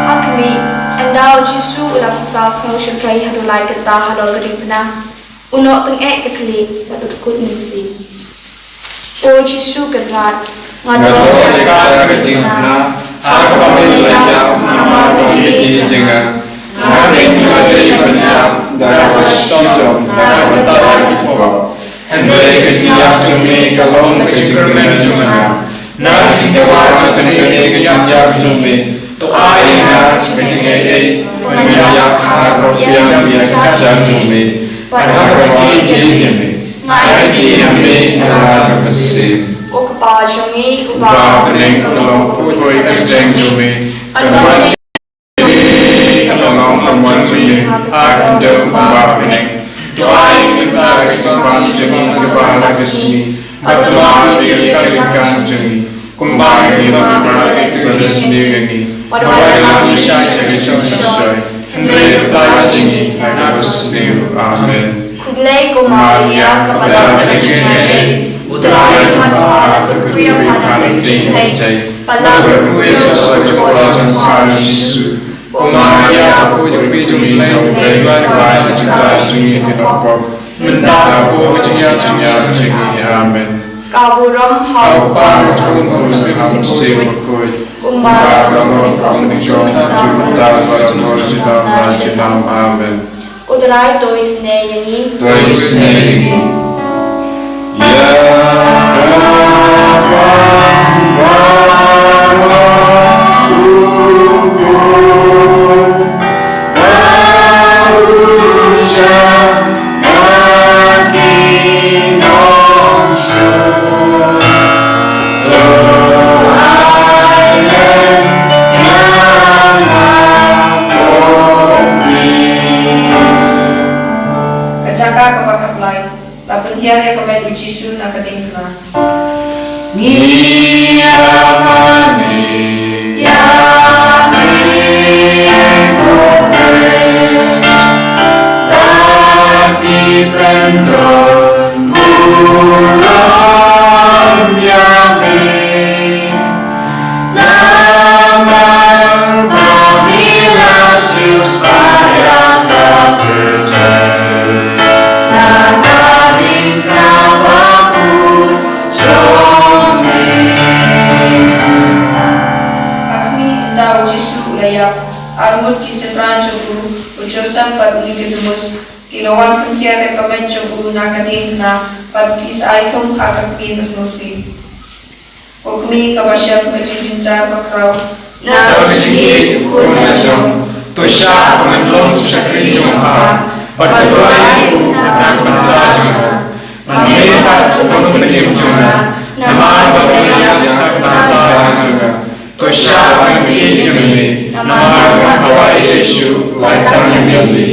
Ha khmih, ynda u Jisu u la pynsaw sngewshyrkhei haduh lai kynta halor ka diengphna, u noh tyngeh ka khlieh bad u dkut mynsiem. O Jisu Kynrad, nga don ïa ka diengphna ha kaba me la ïap namar ba me ïeit ïa nga. Nga kyrmen ba me ïap da kaba shitom, da kaba tharai ki pop. Hynrei ka jingïap jong me ka long ka jingkyrmen jong nga. Na ka jingdawa jong me, ka jingïap jong me, to ai ïa nga ka jingaiei ban ïap ha ka rop biang ïa ka jingim jong me bad ha kaba ïeit ïa me. Nga ïeit ïa me na ka mynsiem. O Kpa jong ngi uba ha bneng, ka long ka pyrthei ka jingim jong me. Ka long ka mon jong me ha ka khyndew uba ha bneng. To ai ïa nga ka jingbam jong me kaba ha la ka sngi, bad to map ïa ka ryngkat jong ngi kumba ngi map ïa kiba la sniew ïa ngi. Wat ïalam ngi sha ka jingpynshoi, hynrei to pynlait ïa ngi na ka basniew. Amen. Khublei ko Maria, kaba don ka jingaiei, U Trai u don bad pha, la kyrkhu ïa pha na pdeng ki kynthei, bad la kyrkhu ïa u Jisu u kpoh jong pha Jisu. Ko Maria, ka khuid ka kmie jong U Blei, duwai ïa ngi ki jingthaw jong ngi ki nongpop, mynta bad ha ka jingïap jong ngi. Amen. Ka burom ha U Kpa, ha U Khun, ha U Mynsiem Bakhuid, kumba ka long, ha ka jong, mynta bad junom junom. Amen. U Trai to isynei ïa ngi. To isynei ïa ngi. Ïa ka bang baroh u khun, ba u shah na ki nongshun. To ai lem ïa nga ko Khrist. Ka jaka kaba khatlai. La pynhiar ïa ka met u Jisu na ka diengphna. Ngi ïa mane ïa me ko Khrist, ba ngi pyndonkam ïa me. Namar ba me la siewspah ïa ka pyrthei na ka diengphna bakhuid jong me. Ha khmih, ynda u Jisu u la ïap, ar ngut ki synran jong u, u Joseph bad u Nikodemus, ki la wan pynhiar ïa ka met jong u na ka diengphna bad ki sa ai thung ha ka kmie ka sngewsih. Ko kmie kaba sheptieng, ka jingjynjar bakhraw, na ka jingïeit u khun la jong, to shah ba ngan long shakri jong pha bad to duwai ïa u ha ka bynta jong nga. Ngan mih pat, ko nongpynim jong nga, namar ba me la ïap ha ka bynta jong nga. To shah ba ngan ïeit ïa me, namar ba nga kwah ïeit shuh, lai tang ïa me.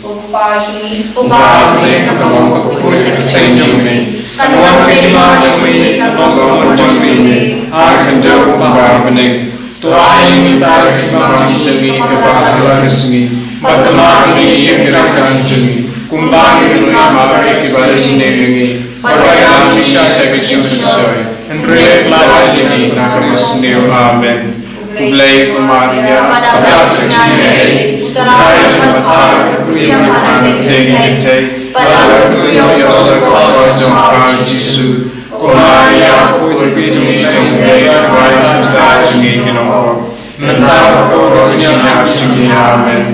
Ko Kpa jong ngi uba ha bneng, ka long ka kyrteng jong me. Kan wan ka hima jong me, kan long ka mon jong me ha ka khyndew uba ha bneng. To ai ïa ngi mynta ka jingbam jong ngi kaba ha la ka sngi, bad to map ïa ngi ïa ki ryngkat jong ngi kumba ngi ruh ngi map ïa kiba la sniew ïa ngi. Bad wat ïalam ngi shah sha ka jingpynshoi, hynrei to pynlait ïa ngi na ka basniew. Amen. Khublei ko Maria, kaba dap da ka jingaiei, U Trai u don bad pha, la kyrkhu ïa pha na pdeng ki kynthei, bad la kyrkhu ïa u Jisu u kpoh jong pha Jisu. Ko Maria, khuid ïa phi ha ki nongpop, mynta bad ha ka por jong ka jingïap jong ngi. Amen.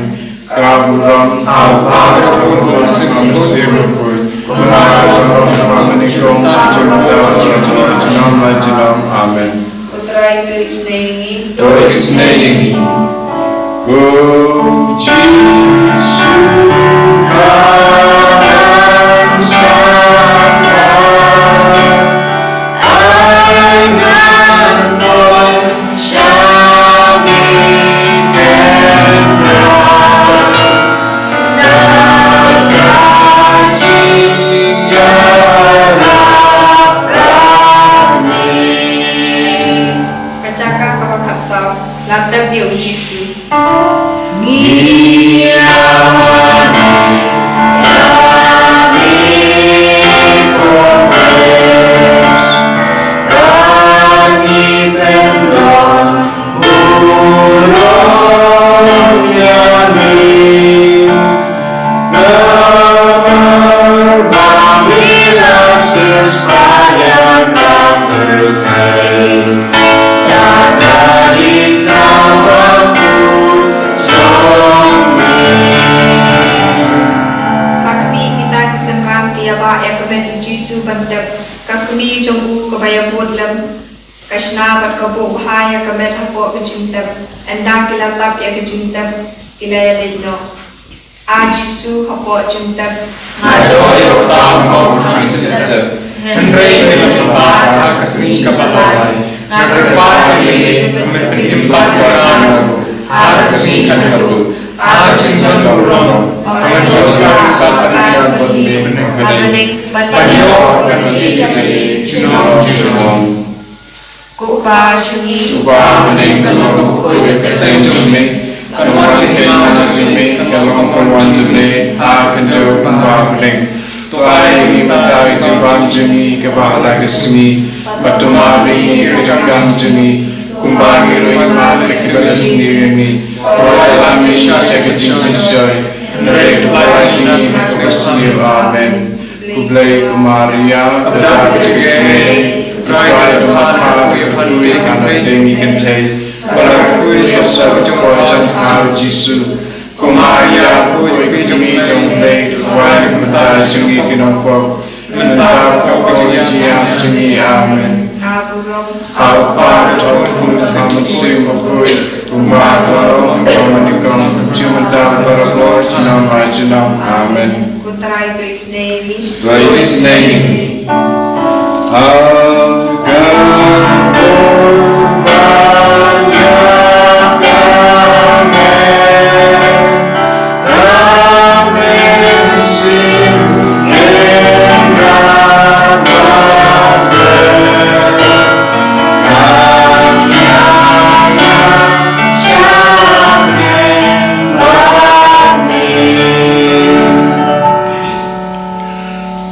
Ka burom ha u Kpa bad ha u Khun bad ha u Mynsiem Bakhuid, kumba ha kaba nyngkong, mynta bad junom la junom. Amen. Ko Trai, to isynei ïa ngi. To isynei ïa ngi. Ko Jisu, ha ka ai ngan poi sha ki kynrad da ka jingïarap. Amen. Ka jaka kaba khatsaw, la tep ïa u Jisu. Ngi ïa mane ïa me ko Khrist, ba ngi pynlong burom ïa me. Namar ba me la siewspah ïa ka pyrthei da ka jingkyrkhu jong me. Ha khmih, kita ki synran ki ïa bah ïa ka met u Jisu ban tep. Ka kmie jong u kaba ïa bud lem ka shna bad ka buh bha ïa ka met hapoh ka jingtep. Ynda ki la tap ïa ka jingtep, ki la ïa leit noh. A Jisu, hapoh jingtep nga don ïa uta u mawhang jingtep, hynrei me la pynpaw ha ka sngi kaba lai. Nga kyrpad ïa me ban pynim pat ïa nga ruh ha ka sngi kaba khatduh. Ha ka jingdon burom, ngan ïohsngew bad ban ïaid bad me ha bneng, ban ïoh ka jingïeit ïa me junom junom. Ko Kpa jong ngi uba ha bneng, ka long ka kyrteng jong me, ka long ka hima jong me, ka long ka mon jong me ha ka khyndew kumba ha bneng. To ai ïa ngi mynta ka jingbam jong ngi kaba ha la ka sngi, bad to map ïa ngi ki ryngkang jong ngi, kumba ngi ruh ngi map ïa kiba la sniew ïa ngi. Wat la ïalam ïa ngi sha ka jingpynshoi, hynrei to pynlait ïa ngi na ka sniew. Amen. Khublei ko Maria, kaba don bad ka jingkyrkhu, U Trai u don bad pha, pha ïa pha, pha ïa ngi kynthei, ba la kyrkhu sha ka por jong pha u Jisu. Ko Maria, khuid ïa phi ha ki nongpop, to pynlait ïa ngi mynta ha ka jingïap jong ngi ki nongpop, mynta bad ha ka por jong ka jingïap jong ngi. Amen. Ha u Kpa bad ha u Khun bad ha u Mynsiem Bakhuid, kumba ha ka por, kumba ha ka por, mynta bad ha ka por jong ka jingïap jong ngi. Amen. Ko Trai, to isynei ïa ngi. To isynei ïa ngi. Ha ka por ba ïa ka met ka mynsiem, ïa ka met ka mynsiem.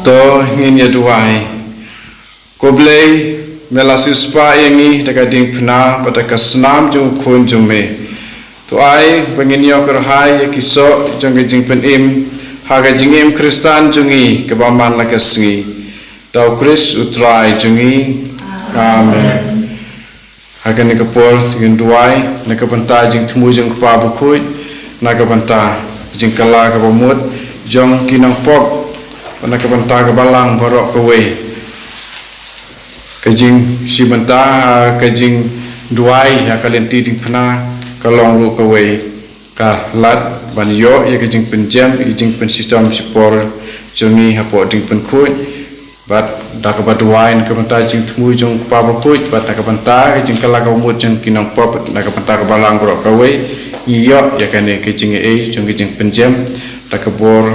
To ngin ïa duwai. Ko Blei, me la siewspah ïa ngi da ka diengphna bad da ka snam jong u Khun jong me. To ai ba ngin ïoh kyrhai ïa ki soh jong ka jingpynim ha ka jingim Khristan jong ngi kaba man la ka sngi. Da u Khrist u Trai jong ngi. Amen. Ha kane ka por to ngin duwai na ka bynta jingthmu jong u Kpa Bakhuid, na ka bynta jingkylla kaba mut jong ki nongpop, na ka bynta ka balang baroh kawei. Ka jingshim bynta ha ka jingduwai ha ka lynti diengphna ka long ruh kawei ka lad ban ïoh ïa ka jingpynjem, ïa ka jingpynshitom shipor jong ngi hapoh diengpynkhuid. Bad da kaba duwai na ka bynta jingthmu jong u Kpa Bakhuid, bad na ka bynta ka jingkylla kaba mut jong ki nongpop, na ka bynta ka balang baroh kawei, ngi ïoh ïa kane ka jingaiei jong ka jingpynjem da ka bor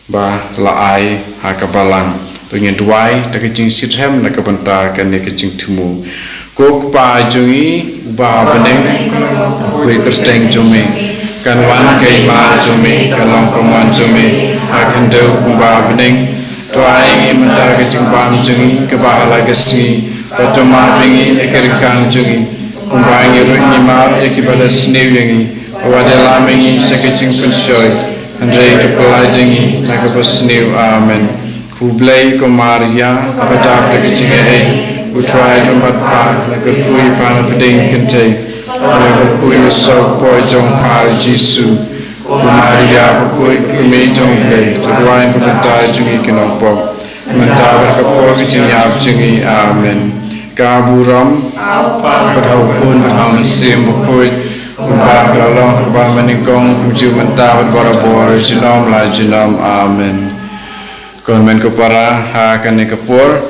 ba la ai ha ka balang. To ngin duwai da ka jingshitrhem na ka bynta kane ka jingthmu. Ko Kpa jong ngi uba ha bneng, khuid ïa ka kyrteng jong me. Kan wan ka hima jong me, kan long ka mon jong me ha ka khyndew kumba ha bneng. To ai ïa ngi mynta ka jingbam jong ngi kaba ha la ka sngi. Bad to map ïa ngi ïa ki ryngkang jong ngi, kumba ngi ruh ngi map ïa kiba la sniew ïa ngi. Wat ïalam ïa ngi sha ka jingpynshoi, hynrei to pynlait ïa ngi na kaba sniew. Amen. U Blei, ko Maria, haba dap da ka jingaiei, U Trai u don bad pha, la kyrkhu ïa pha na pdeng ki kynthei, la kyrkhu ïa u soh u poi jong pha u Jisu. Ko Maria bakhuid, ko Kmie jong U Blei, to duwai na ka bynta jong ngi ki nongpop, mynta bad ha ka por ka jingïap jong ngi. Amen. Ka burom bad ha U Khun bad ha U Mynsiem Bakhuid, kumba ka la long ha kaba mynnyngkong, kumjuh mynta bad barabor, junom la junom. Amen. Ko hynmen ko para, ha kane ka por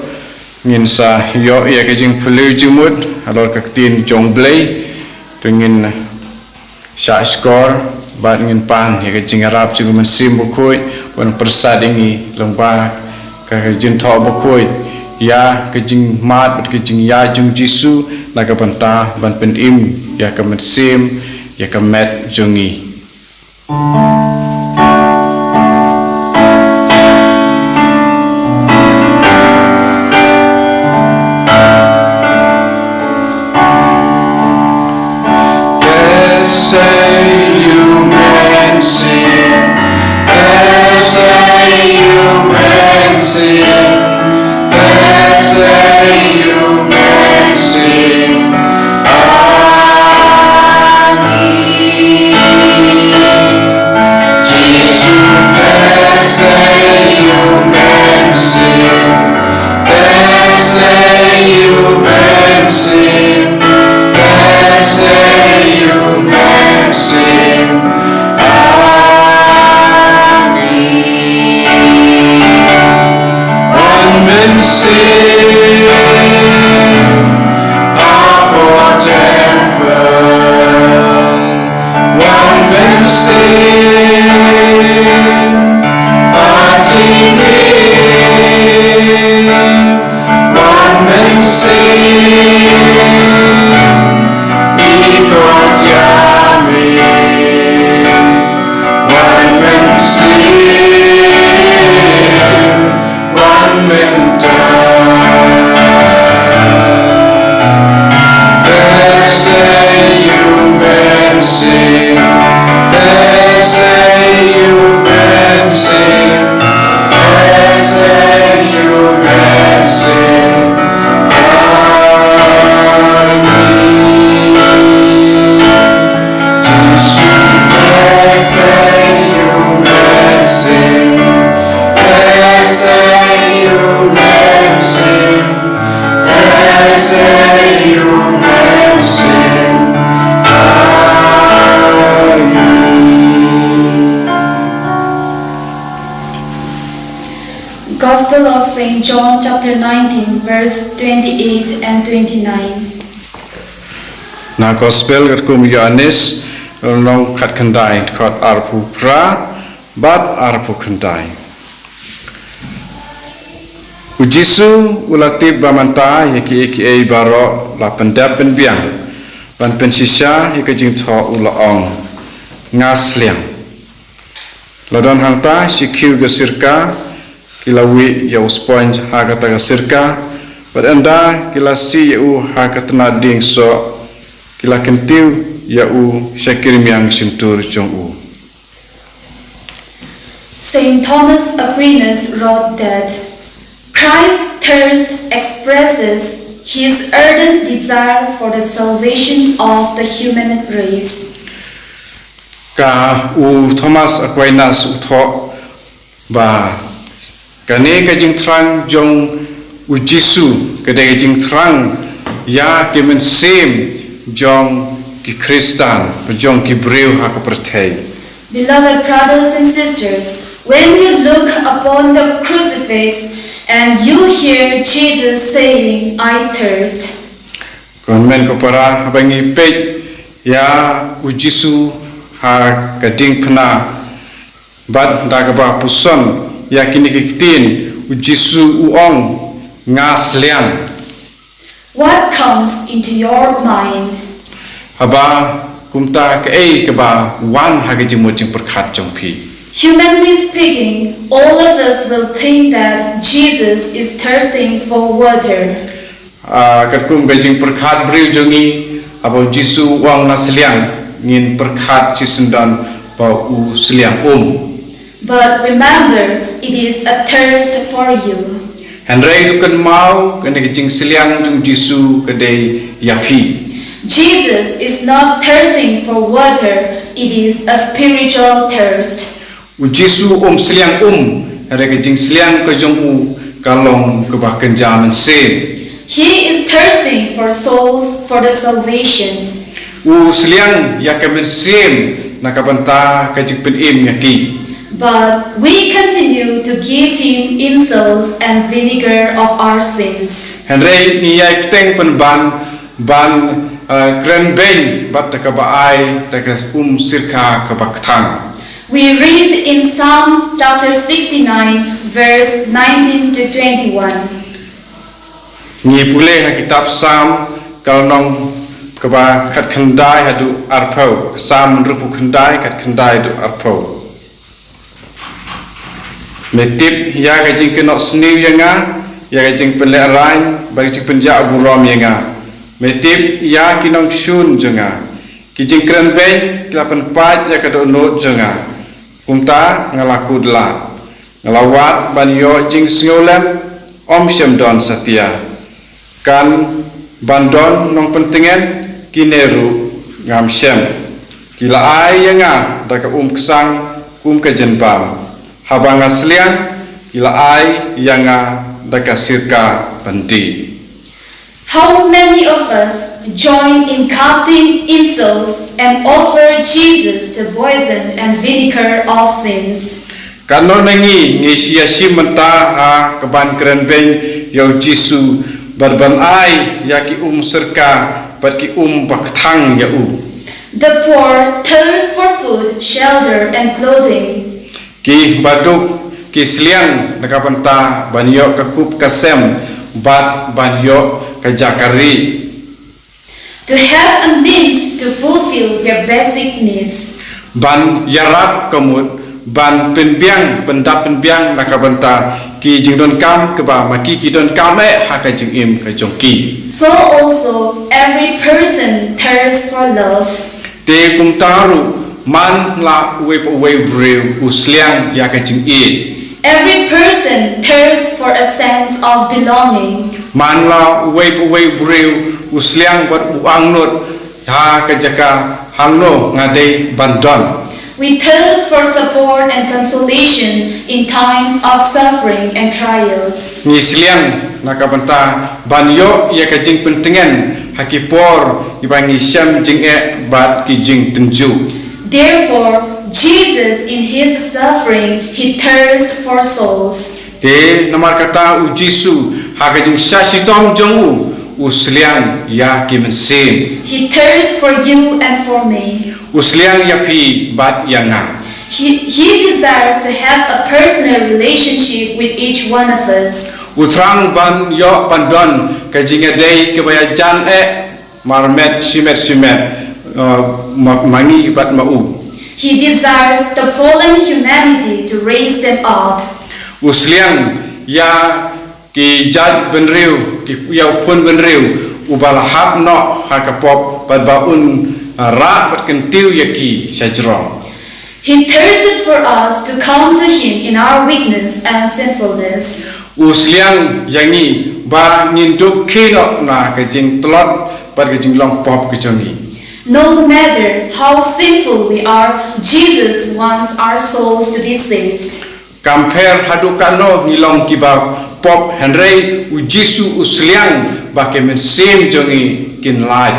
ngin sa ïoh ïa ka jingphylliew jingmut halor ka ktien jong U Blei. To ngin shah shkor bad ngin pan ïa ka jingïarap jong U Mynsiem Bakhuid ban pyrsad ïa ngi lyngba ka jingthoh bakhuid ïa ka jingmad bad ka jingïaid jong U Jisu na ka bynta ban pynim ïa ka mynsiem, ïa ka met jong ngi. Gospel of Saint John, chapter nineteen, verse twenty-eight and twenty-nine. Na Gospel katkum u Ïoannis, lynnong khatkhyndai, dkhot arphew phra bad arphew khyndai. U Jisu u la tip ba mynta ïa kiei kiei baroh la pyndep pynbiang. Ban pynshisha ïa ka jingthoh u la ong, nga sliang. La don hangta shi khiew ka sirka, ki la wih ïa u sponge ha kata ka sirka, bad ynda ki la sih ïa u ha ka tnat dieng soh, ki la kyntiew ïa u sha ki rmiang shyntur jong u. Saint Thomas Aquinas wrote that Christ's thirst expresses his ardent desire for the salvation of the human race. Ka u Thomas Aquinas u thoh ba kane ka jingthrang jong u Jisu ka dei ka jingthrang ïa ki mynsiem jong ki Khristan, jong ki briew ha ka pyrthei. Beloved brothers and sisters, when you look upon the crucifix and you hear Jesus saying, "I thirst," Ko hynmen ko para, haba ngi peit ïa u Jisu ha ka diengphna, bad da kaba puson ïa kine ki ktien, u Jisu u ong, nga sliang. What comes into your mind? Haba kumta, kaei kaba wan ha ka jingmut jingpyrkhat jong phi? Humanly speaking, all of us will think that Jesus is thirsting for water. Ah, katkum ka jingpyrkhat briew jong ngi, haba u Jisu u ong nga sliang, ngin pyrkhat shisyndon ba u sliang um. But remember, It is a thirst for you. Hynrei to kynmaw, kane ka jingsliang jong u Jisu ka dei ïa phi. Jesus is not thirsting for water, it is a spiritual thirst. U Jisu um sliang um, hynrei ka jingsliang ka jong u ka long kaba kynja mynsiem. He is thirsting for souls for the salvation. U sliang ïa ka mynsiem na ka bynta ka jingpynim ïa ki. But we continue to give him insults and vinegar of our sins. Hynrei ngi ïai bteng pynban ban uh, kren beiñ bad da kaba ai da ka um sirka kaba kthang. We read in Psalm chapter sixty-nine, verse nineteen to twenty-one. Ngi pule ha kitab Psalm ka lynnong kaba khatkhyndai haduh arphew, Psalm hynriewphew khyndai, khatkhyndai haduh arphew. Me tip ïa ka jingkynnoh sniew ïa nga, ïa ka jingpynlehrain bad ka jingpynjah burom ïa nga. Me tip ïa ki nongshun jong nga. Ki jingkren beiñ ki la pynpait ïa ka dohnud jong nga. Kumta nga la kut lad. Nga la wad ban ïoh jingsngewlem, ym shym don satia. Kan ban don nongpyntngen, kine ruh ngam shem. Ki la ai ïa nga da ka um ksang kum ka jingbam. Haba nga sliang, ki la ai ïa nga da ka sirka byndi. How many of us join in casting insults and offer Jesus the poison and vinegar of sins? Katno na ngi ngi ïashim bynta ha ka ban kren beiñ ïa u Jisu bad ban ai ïa ki um sirka bad ki um bakthang ïa u. The poor thirst for food, shelter, and clothing. Ki baduk ki sliang na ka bynta ban ïoh ka kup ka sem bad ban ïoh ka jaka rieh. To have a means to fulfill their basic needs. Ban ïarap ka mut ban pynbiang, pyndap pynbiang na ka bynta ki jingdonkam kaba ma ki ki donkam eh ha ka jingim ka jong ki. So also every person thirsts for love. Te kumta ruh man la uwei pa uwei u briew u sliang ïa ka jingïeit. Every person thirsts for a sense of belonging. Man la uwei pa uwei u briew u sliang bad u angnud ha ka jaka hangno nga dei ban don. We thirst for support and consolation in times of suffering and trials. Ngi sliang na ka bynta ban ïoh ïa ka jingpyntngen ha ki por kiba ngi shem jingeh bad ki jingtynjuh. Therefore, Jesus in his suffering, he thirst for souls. Te namar kata u Jisu ha ka jingshah shitom jong u u sliang ïa ki mynsiem. He thirsts for you and for me. U sliang ïa phi bad ïa nga. He, he desires to have a personal relationship with each one of us. U thrang ban ïoh ban don ka jingïadei kaba ïajan eh marmet shimet shimet uh, ma, ma ngi bad ma u. He desires the fallen humanity to raise them up. U sliang ïa ki jait bynriew, ki ïa u khun bynriew uba la hap noh ha ka pop bad ba un uh, rah bad kyntiew ïa ki sha jrong. He thirsted for us to come to him in our weakness and sinfulness. U sliang ïa ngi ba ngin dup khie noh na ka jingtlot bad ka jinglong pop ka jong ngi. No matter how sinful we are, Jesus wants our souls to be saved. Kam pher haduh katno ngi long kiba pop hynrei u Jisu u sliang ba ki mynsiem jong ngi kin lait.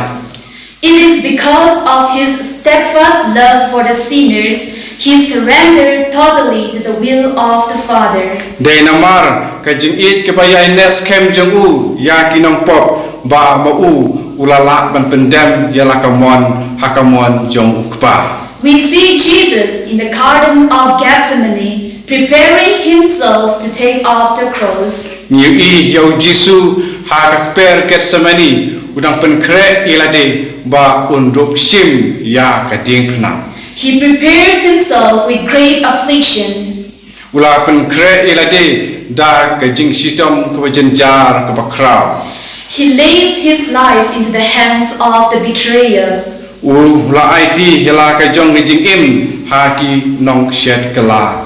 It is because of his steadfast love for the sinners, he surrendered totally to the will of the Father. Dei namar ka jingïeit kaba ïaineh skhem jong u ïa ki nongpop ba ma u u la lah ban pyndem ïa la ka mon ha ka mon jong u Kpa. We see Jesus in the Garden of Gethsemane preparing himself to take up the cross. Ngi ïohi ïa u Jisu ha ka kper Gethsemane u dang pynkhreh ïa lade ba un dup shim ïa ka diengphna. He prepares himself with great affliction. U la pynkhreh ïa lade da ka jingshitom kaba jynjar kaba khraw. He lays his life into the hands of the betrayer. U la aiti ïa la ka jong ka jingim ha ki nongshet kylla.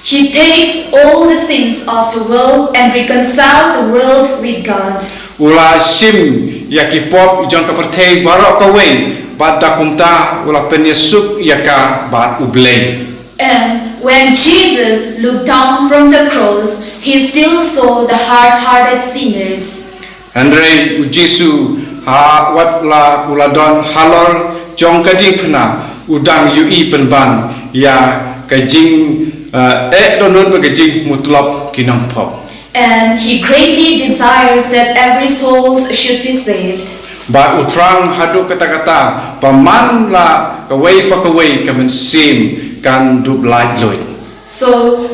He takes all the sins of the world and reconcile the world with God. U la shim ïa ki pop jong ka pyrthei baroh kawei, bad da kumta u la pynïasuk ïa ka bad U Blei. And when Jesus looked down from the cross, he still saw the hard-hearted sinners. Hynrei U Jisu ha wat la u la don halor jong ka diengphna, u dang ïohi pynban ïa ka jing, eh, eh dohnud bad ka jingmutlop ki nongpop. And he greatly desires that every souls should be saved. Bad u thrang haduh katta katta ba man la kawei pa kawei ka mynsiem kan dup laitluid. So,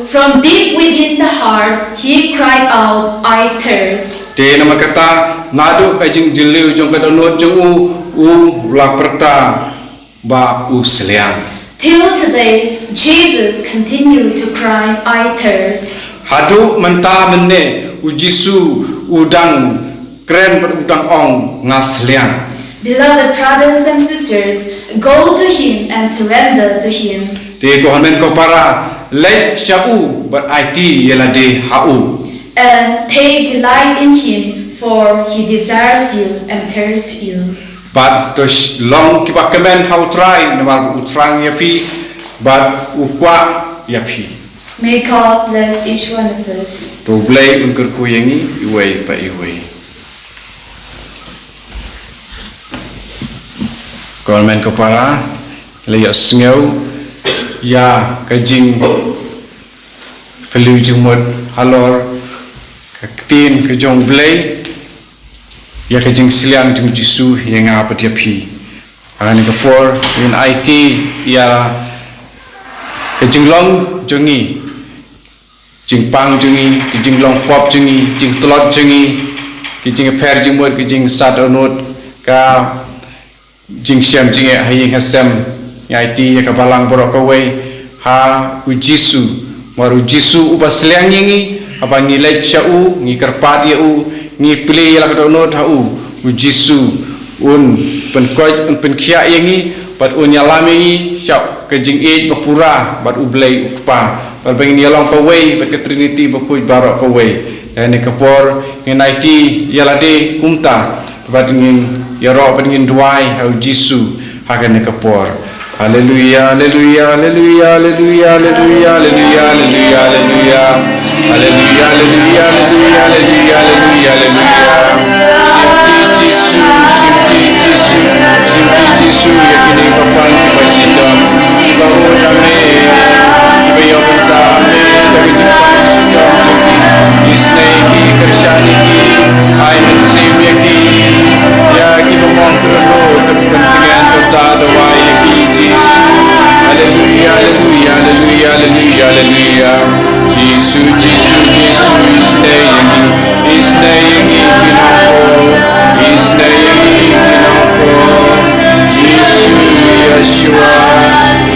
from deep within the heart, he cried out, "I thirst." Te namar kata, naduh ka jingdiliw jong ka dohnud jong u, u la pyrta ba u sliang. Till today, Jesus continued to cry, "I thirst." Haduh mynta mynne, U Jisu u dang kren bad u dang ong, "Nga sliang." Beloved brothers and sisters, go to him and surrender to him. Te ko hynmen ko para, leit sha u bad aiti ïa lade ha u. And take delight in him, for he desires you and thirsts you. Bad to sh-, long kiba kmen ha U Trai, namar u thrang ïa phi bad u kwah ïa phi. May God bless each one of us. To U Blei un kyrkhu ïa ngi iwei pa iwei. Ko hynmen ko para, la ïohsngew ïa ka jingpyllun jingmut halor ka ktien ka jong U Blei, ïa ka jingsliang jong U Jisu ïa nga bad ïa phi. Ha kane ka por ngin aiti ïa ka jinglong jong ngi, jingpang jong ngi, ka jinglong pop jong ngi, jingtlot jong ngi, ka jingpher jingmut, ka jingsat dohnud, ka jingshem jingeh ha ïing ha sem. Ngi aiti ïa ka balang baroh kawei ha U Jisu. Namar U Jisu uba sliang ïa ngi, haba ngi leit sha u, ngi kyrpad ïa u, ngi plie ïa la ka dohnud ha u, U Jisu un pynkoit, un pynkhiah ïa ngi bad un ïalam ïa ngi sha ka jingïeit ba pura bad U Blei U Kpa. Bad ba ngin ïalong kawei bad ka Trinity bakhuid baroh kawei. Ïa kane ka por ngin aiti ïa lade kumta. Bad ngin ïaroh bad ngin duwai ha U Jisu ha kane ka por. Haleluia, haleluia, haleluia. Haleluia, haleluia, haleluia. Shim ti Jisu, shim ti Jisu, shim ti Jisu, ïa kine ki bapang kiba shitom. Kiba bud ha me, kiba ïoh bynta ha me da ka jingpang shitom jong ki. Isynei ïa ki, kyrshan ïa ki, ai mynsiem ïa ki. Ïa kiba mong kyrkhu, pynthikna, to ta dawa ïa ki, Jisu. Haleluia, haleluia, haleluia, haleluia, haleluia. Jisu, Jisu, Jisu, isynei ïa ngi, isynei ïa ngi ki nongpop, isynei ïa ngi ki nongpop. Jisu, Yeshua,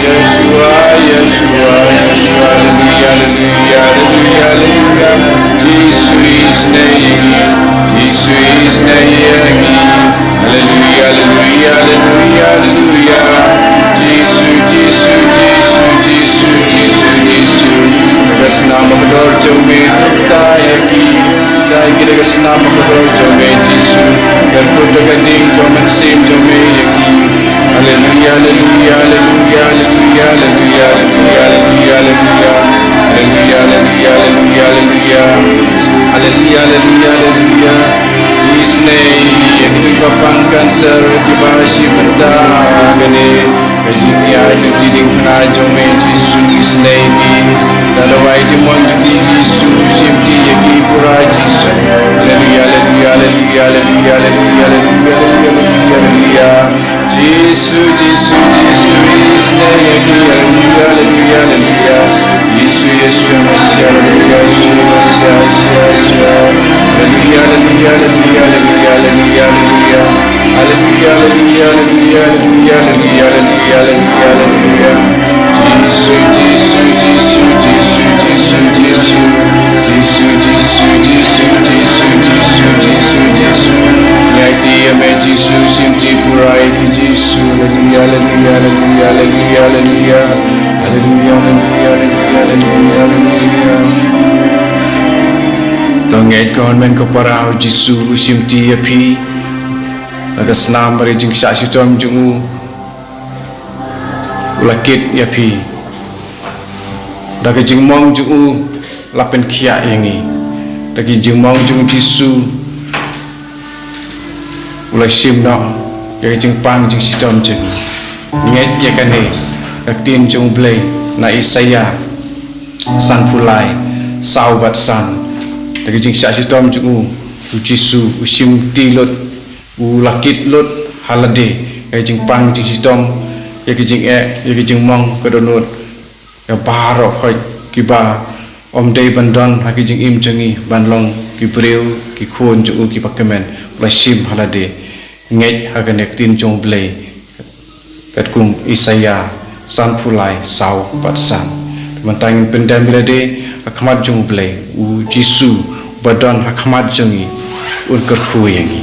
Yeshua, Yeshua, Yeshua, haleluia, haleluia, haleluia, haleluia. Jisu, isynei ïa ngi, Jisu, isynei ïa ngi. Haleluia, haleluia, haleluia, haleluia. Jisu, Jisu, Jisu, Jisu, Jisu, Jisu. Da ka snam bakordor jong me to ta ïa ki. Ta ïa ki da ka snam bakordor jong me, Jisu. Kyrkhu da ka ding jong mynsiem jong me ïa ki. Haleluia, haleluia, haleluia, haleluia. Haleluia, haleluia, haleluia, haleluia. Haleluia, haleluia, haleluia. Isynei ïa kito kiba pang cancer, kiba shim bynta kane ka jingïaid jong ki diengphna jong me, Jisu, isynei ïa ki. Da dawai jingmon jong ki, Jisu, shim ti ïa ki pura, Jisu. Haleluia, haleluia, haleluia. Jisu, Jisu, Jisu, isynei ïa ki, haleluia, haleluia, haleluia. Jisu, Yeshua Messiah, haleluia, Yeshua Messiah, Yeshua, Yeshua. Haleluia, haleluia, haleluia, haleluia, haleluia. Haleluia, haleluia, haleluia, haleluia. Jisu, Jisu, Jisu. Ngi aiti ïa me, Jisu, shim ti pura ïa ki, Jisu. Haleluia, haleluia, haleluia, haleluia, haleluia. Haleluia, haleluia, haleluia, To ngeit ko hynmen ko para, u Jisu u shimti ïa phi. Da ka snam bad ka jingshah shitom jong u, u la kit ïa phi. Da ka jingmong jong u la pynkhiah ïa ngi. Da ka jingmong jong u Jisu u la shim noh ïa ka jingpang jingshitom jong ngi. Ngeit ïa kane ka ktien jong u Blei na Isaïah sanphew lai, saw bad san. Da ka jingshah shitom jong u, u Jisu u shimti lut, u la kit lut ha lade ïa ka jingpang jingshitom, ïa ka jingeh, ïa ka jingmong ka dohnud. Ïa baroh khoit kiba ym dei ban don ha ki jingim jong ngi ban long ki briew, ki khun jong u kiba kmen, u la shim ha lade. Ngeit ha kane ka ktien jong u Blei katkum Isaïah sanphew lai, saw bad san. Mynta ngin pyndem ïa lade ha khmat jong u Blei, u Jisu uba don ha khmat jong ngi un kyrkhu ïa ngi.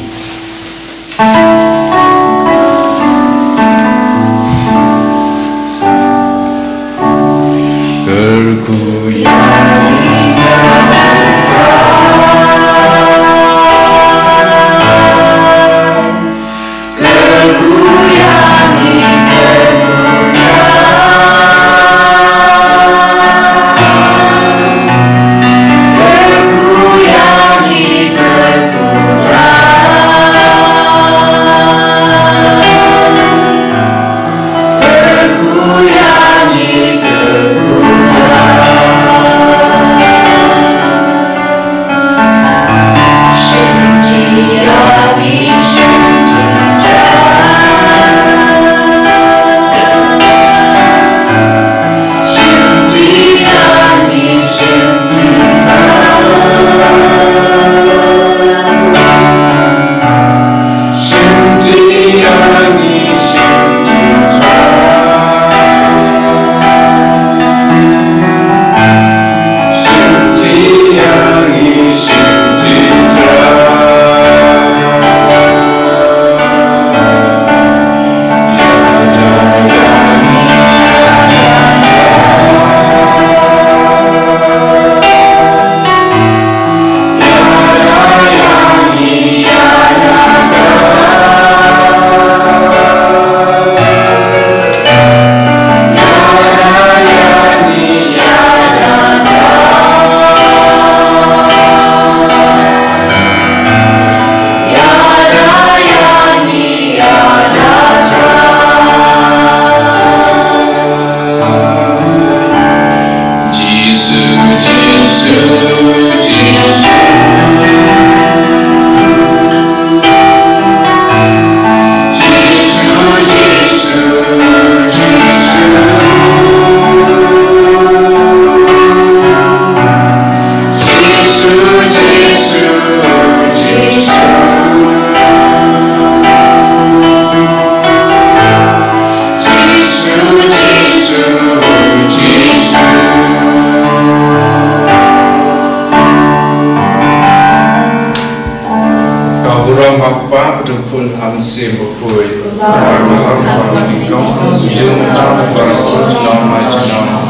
Ka burom ha u Kpa, bad ha u Khun, bad ha u Mynsiem Bakhuid.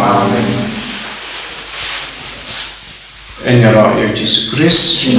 Amen. Ïaroh ïa u Jisu Khrist.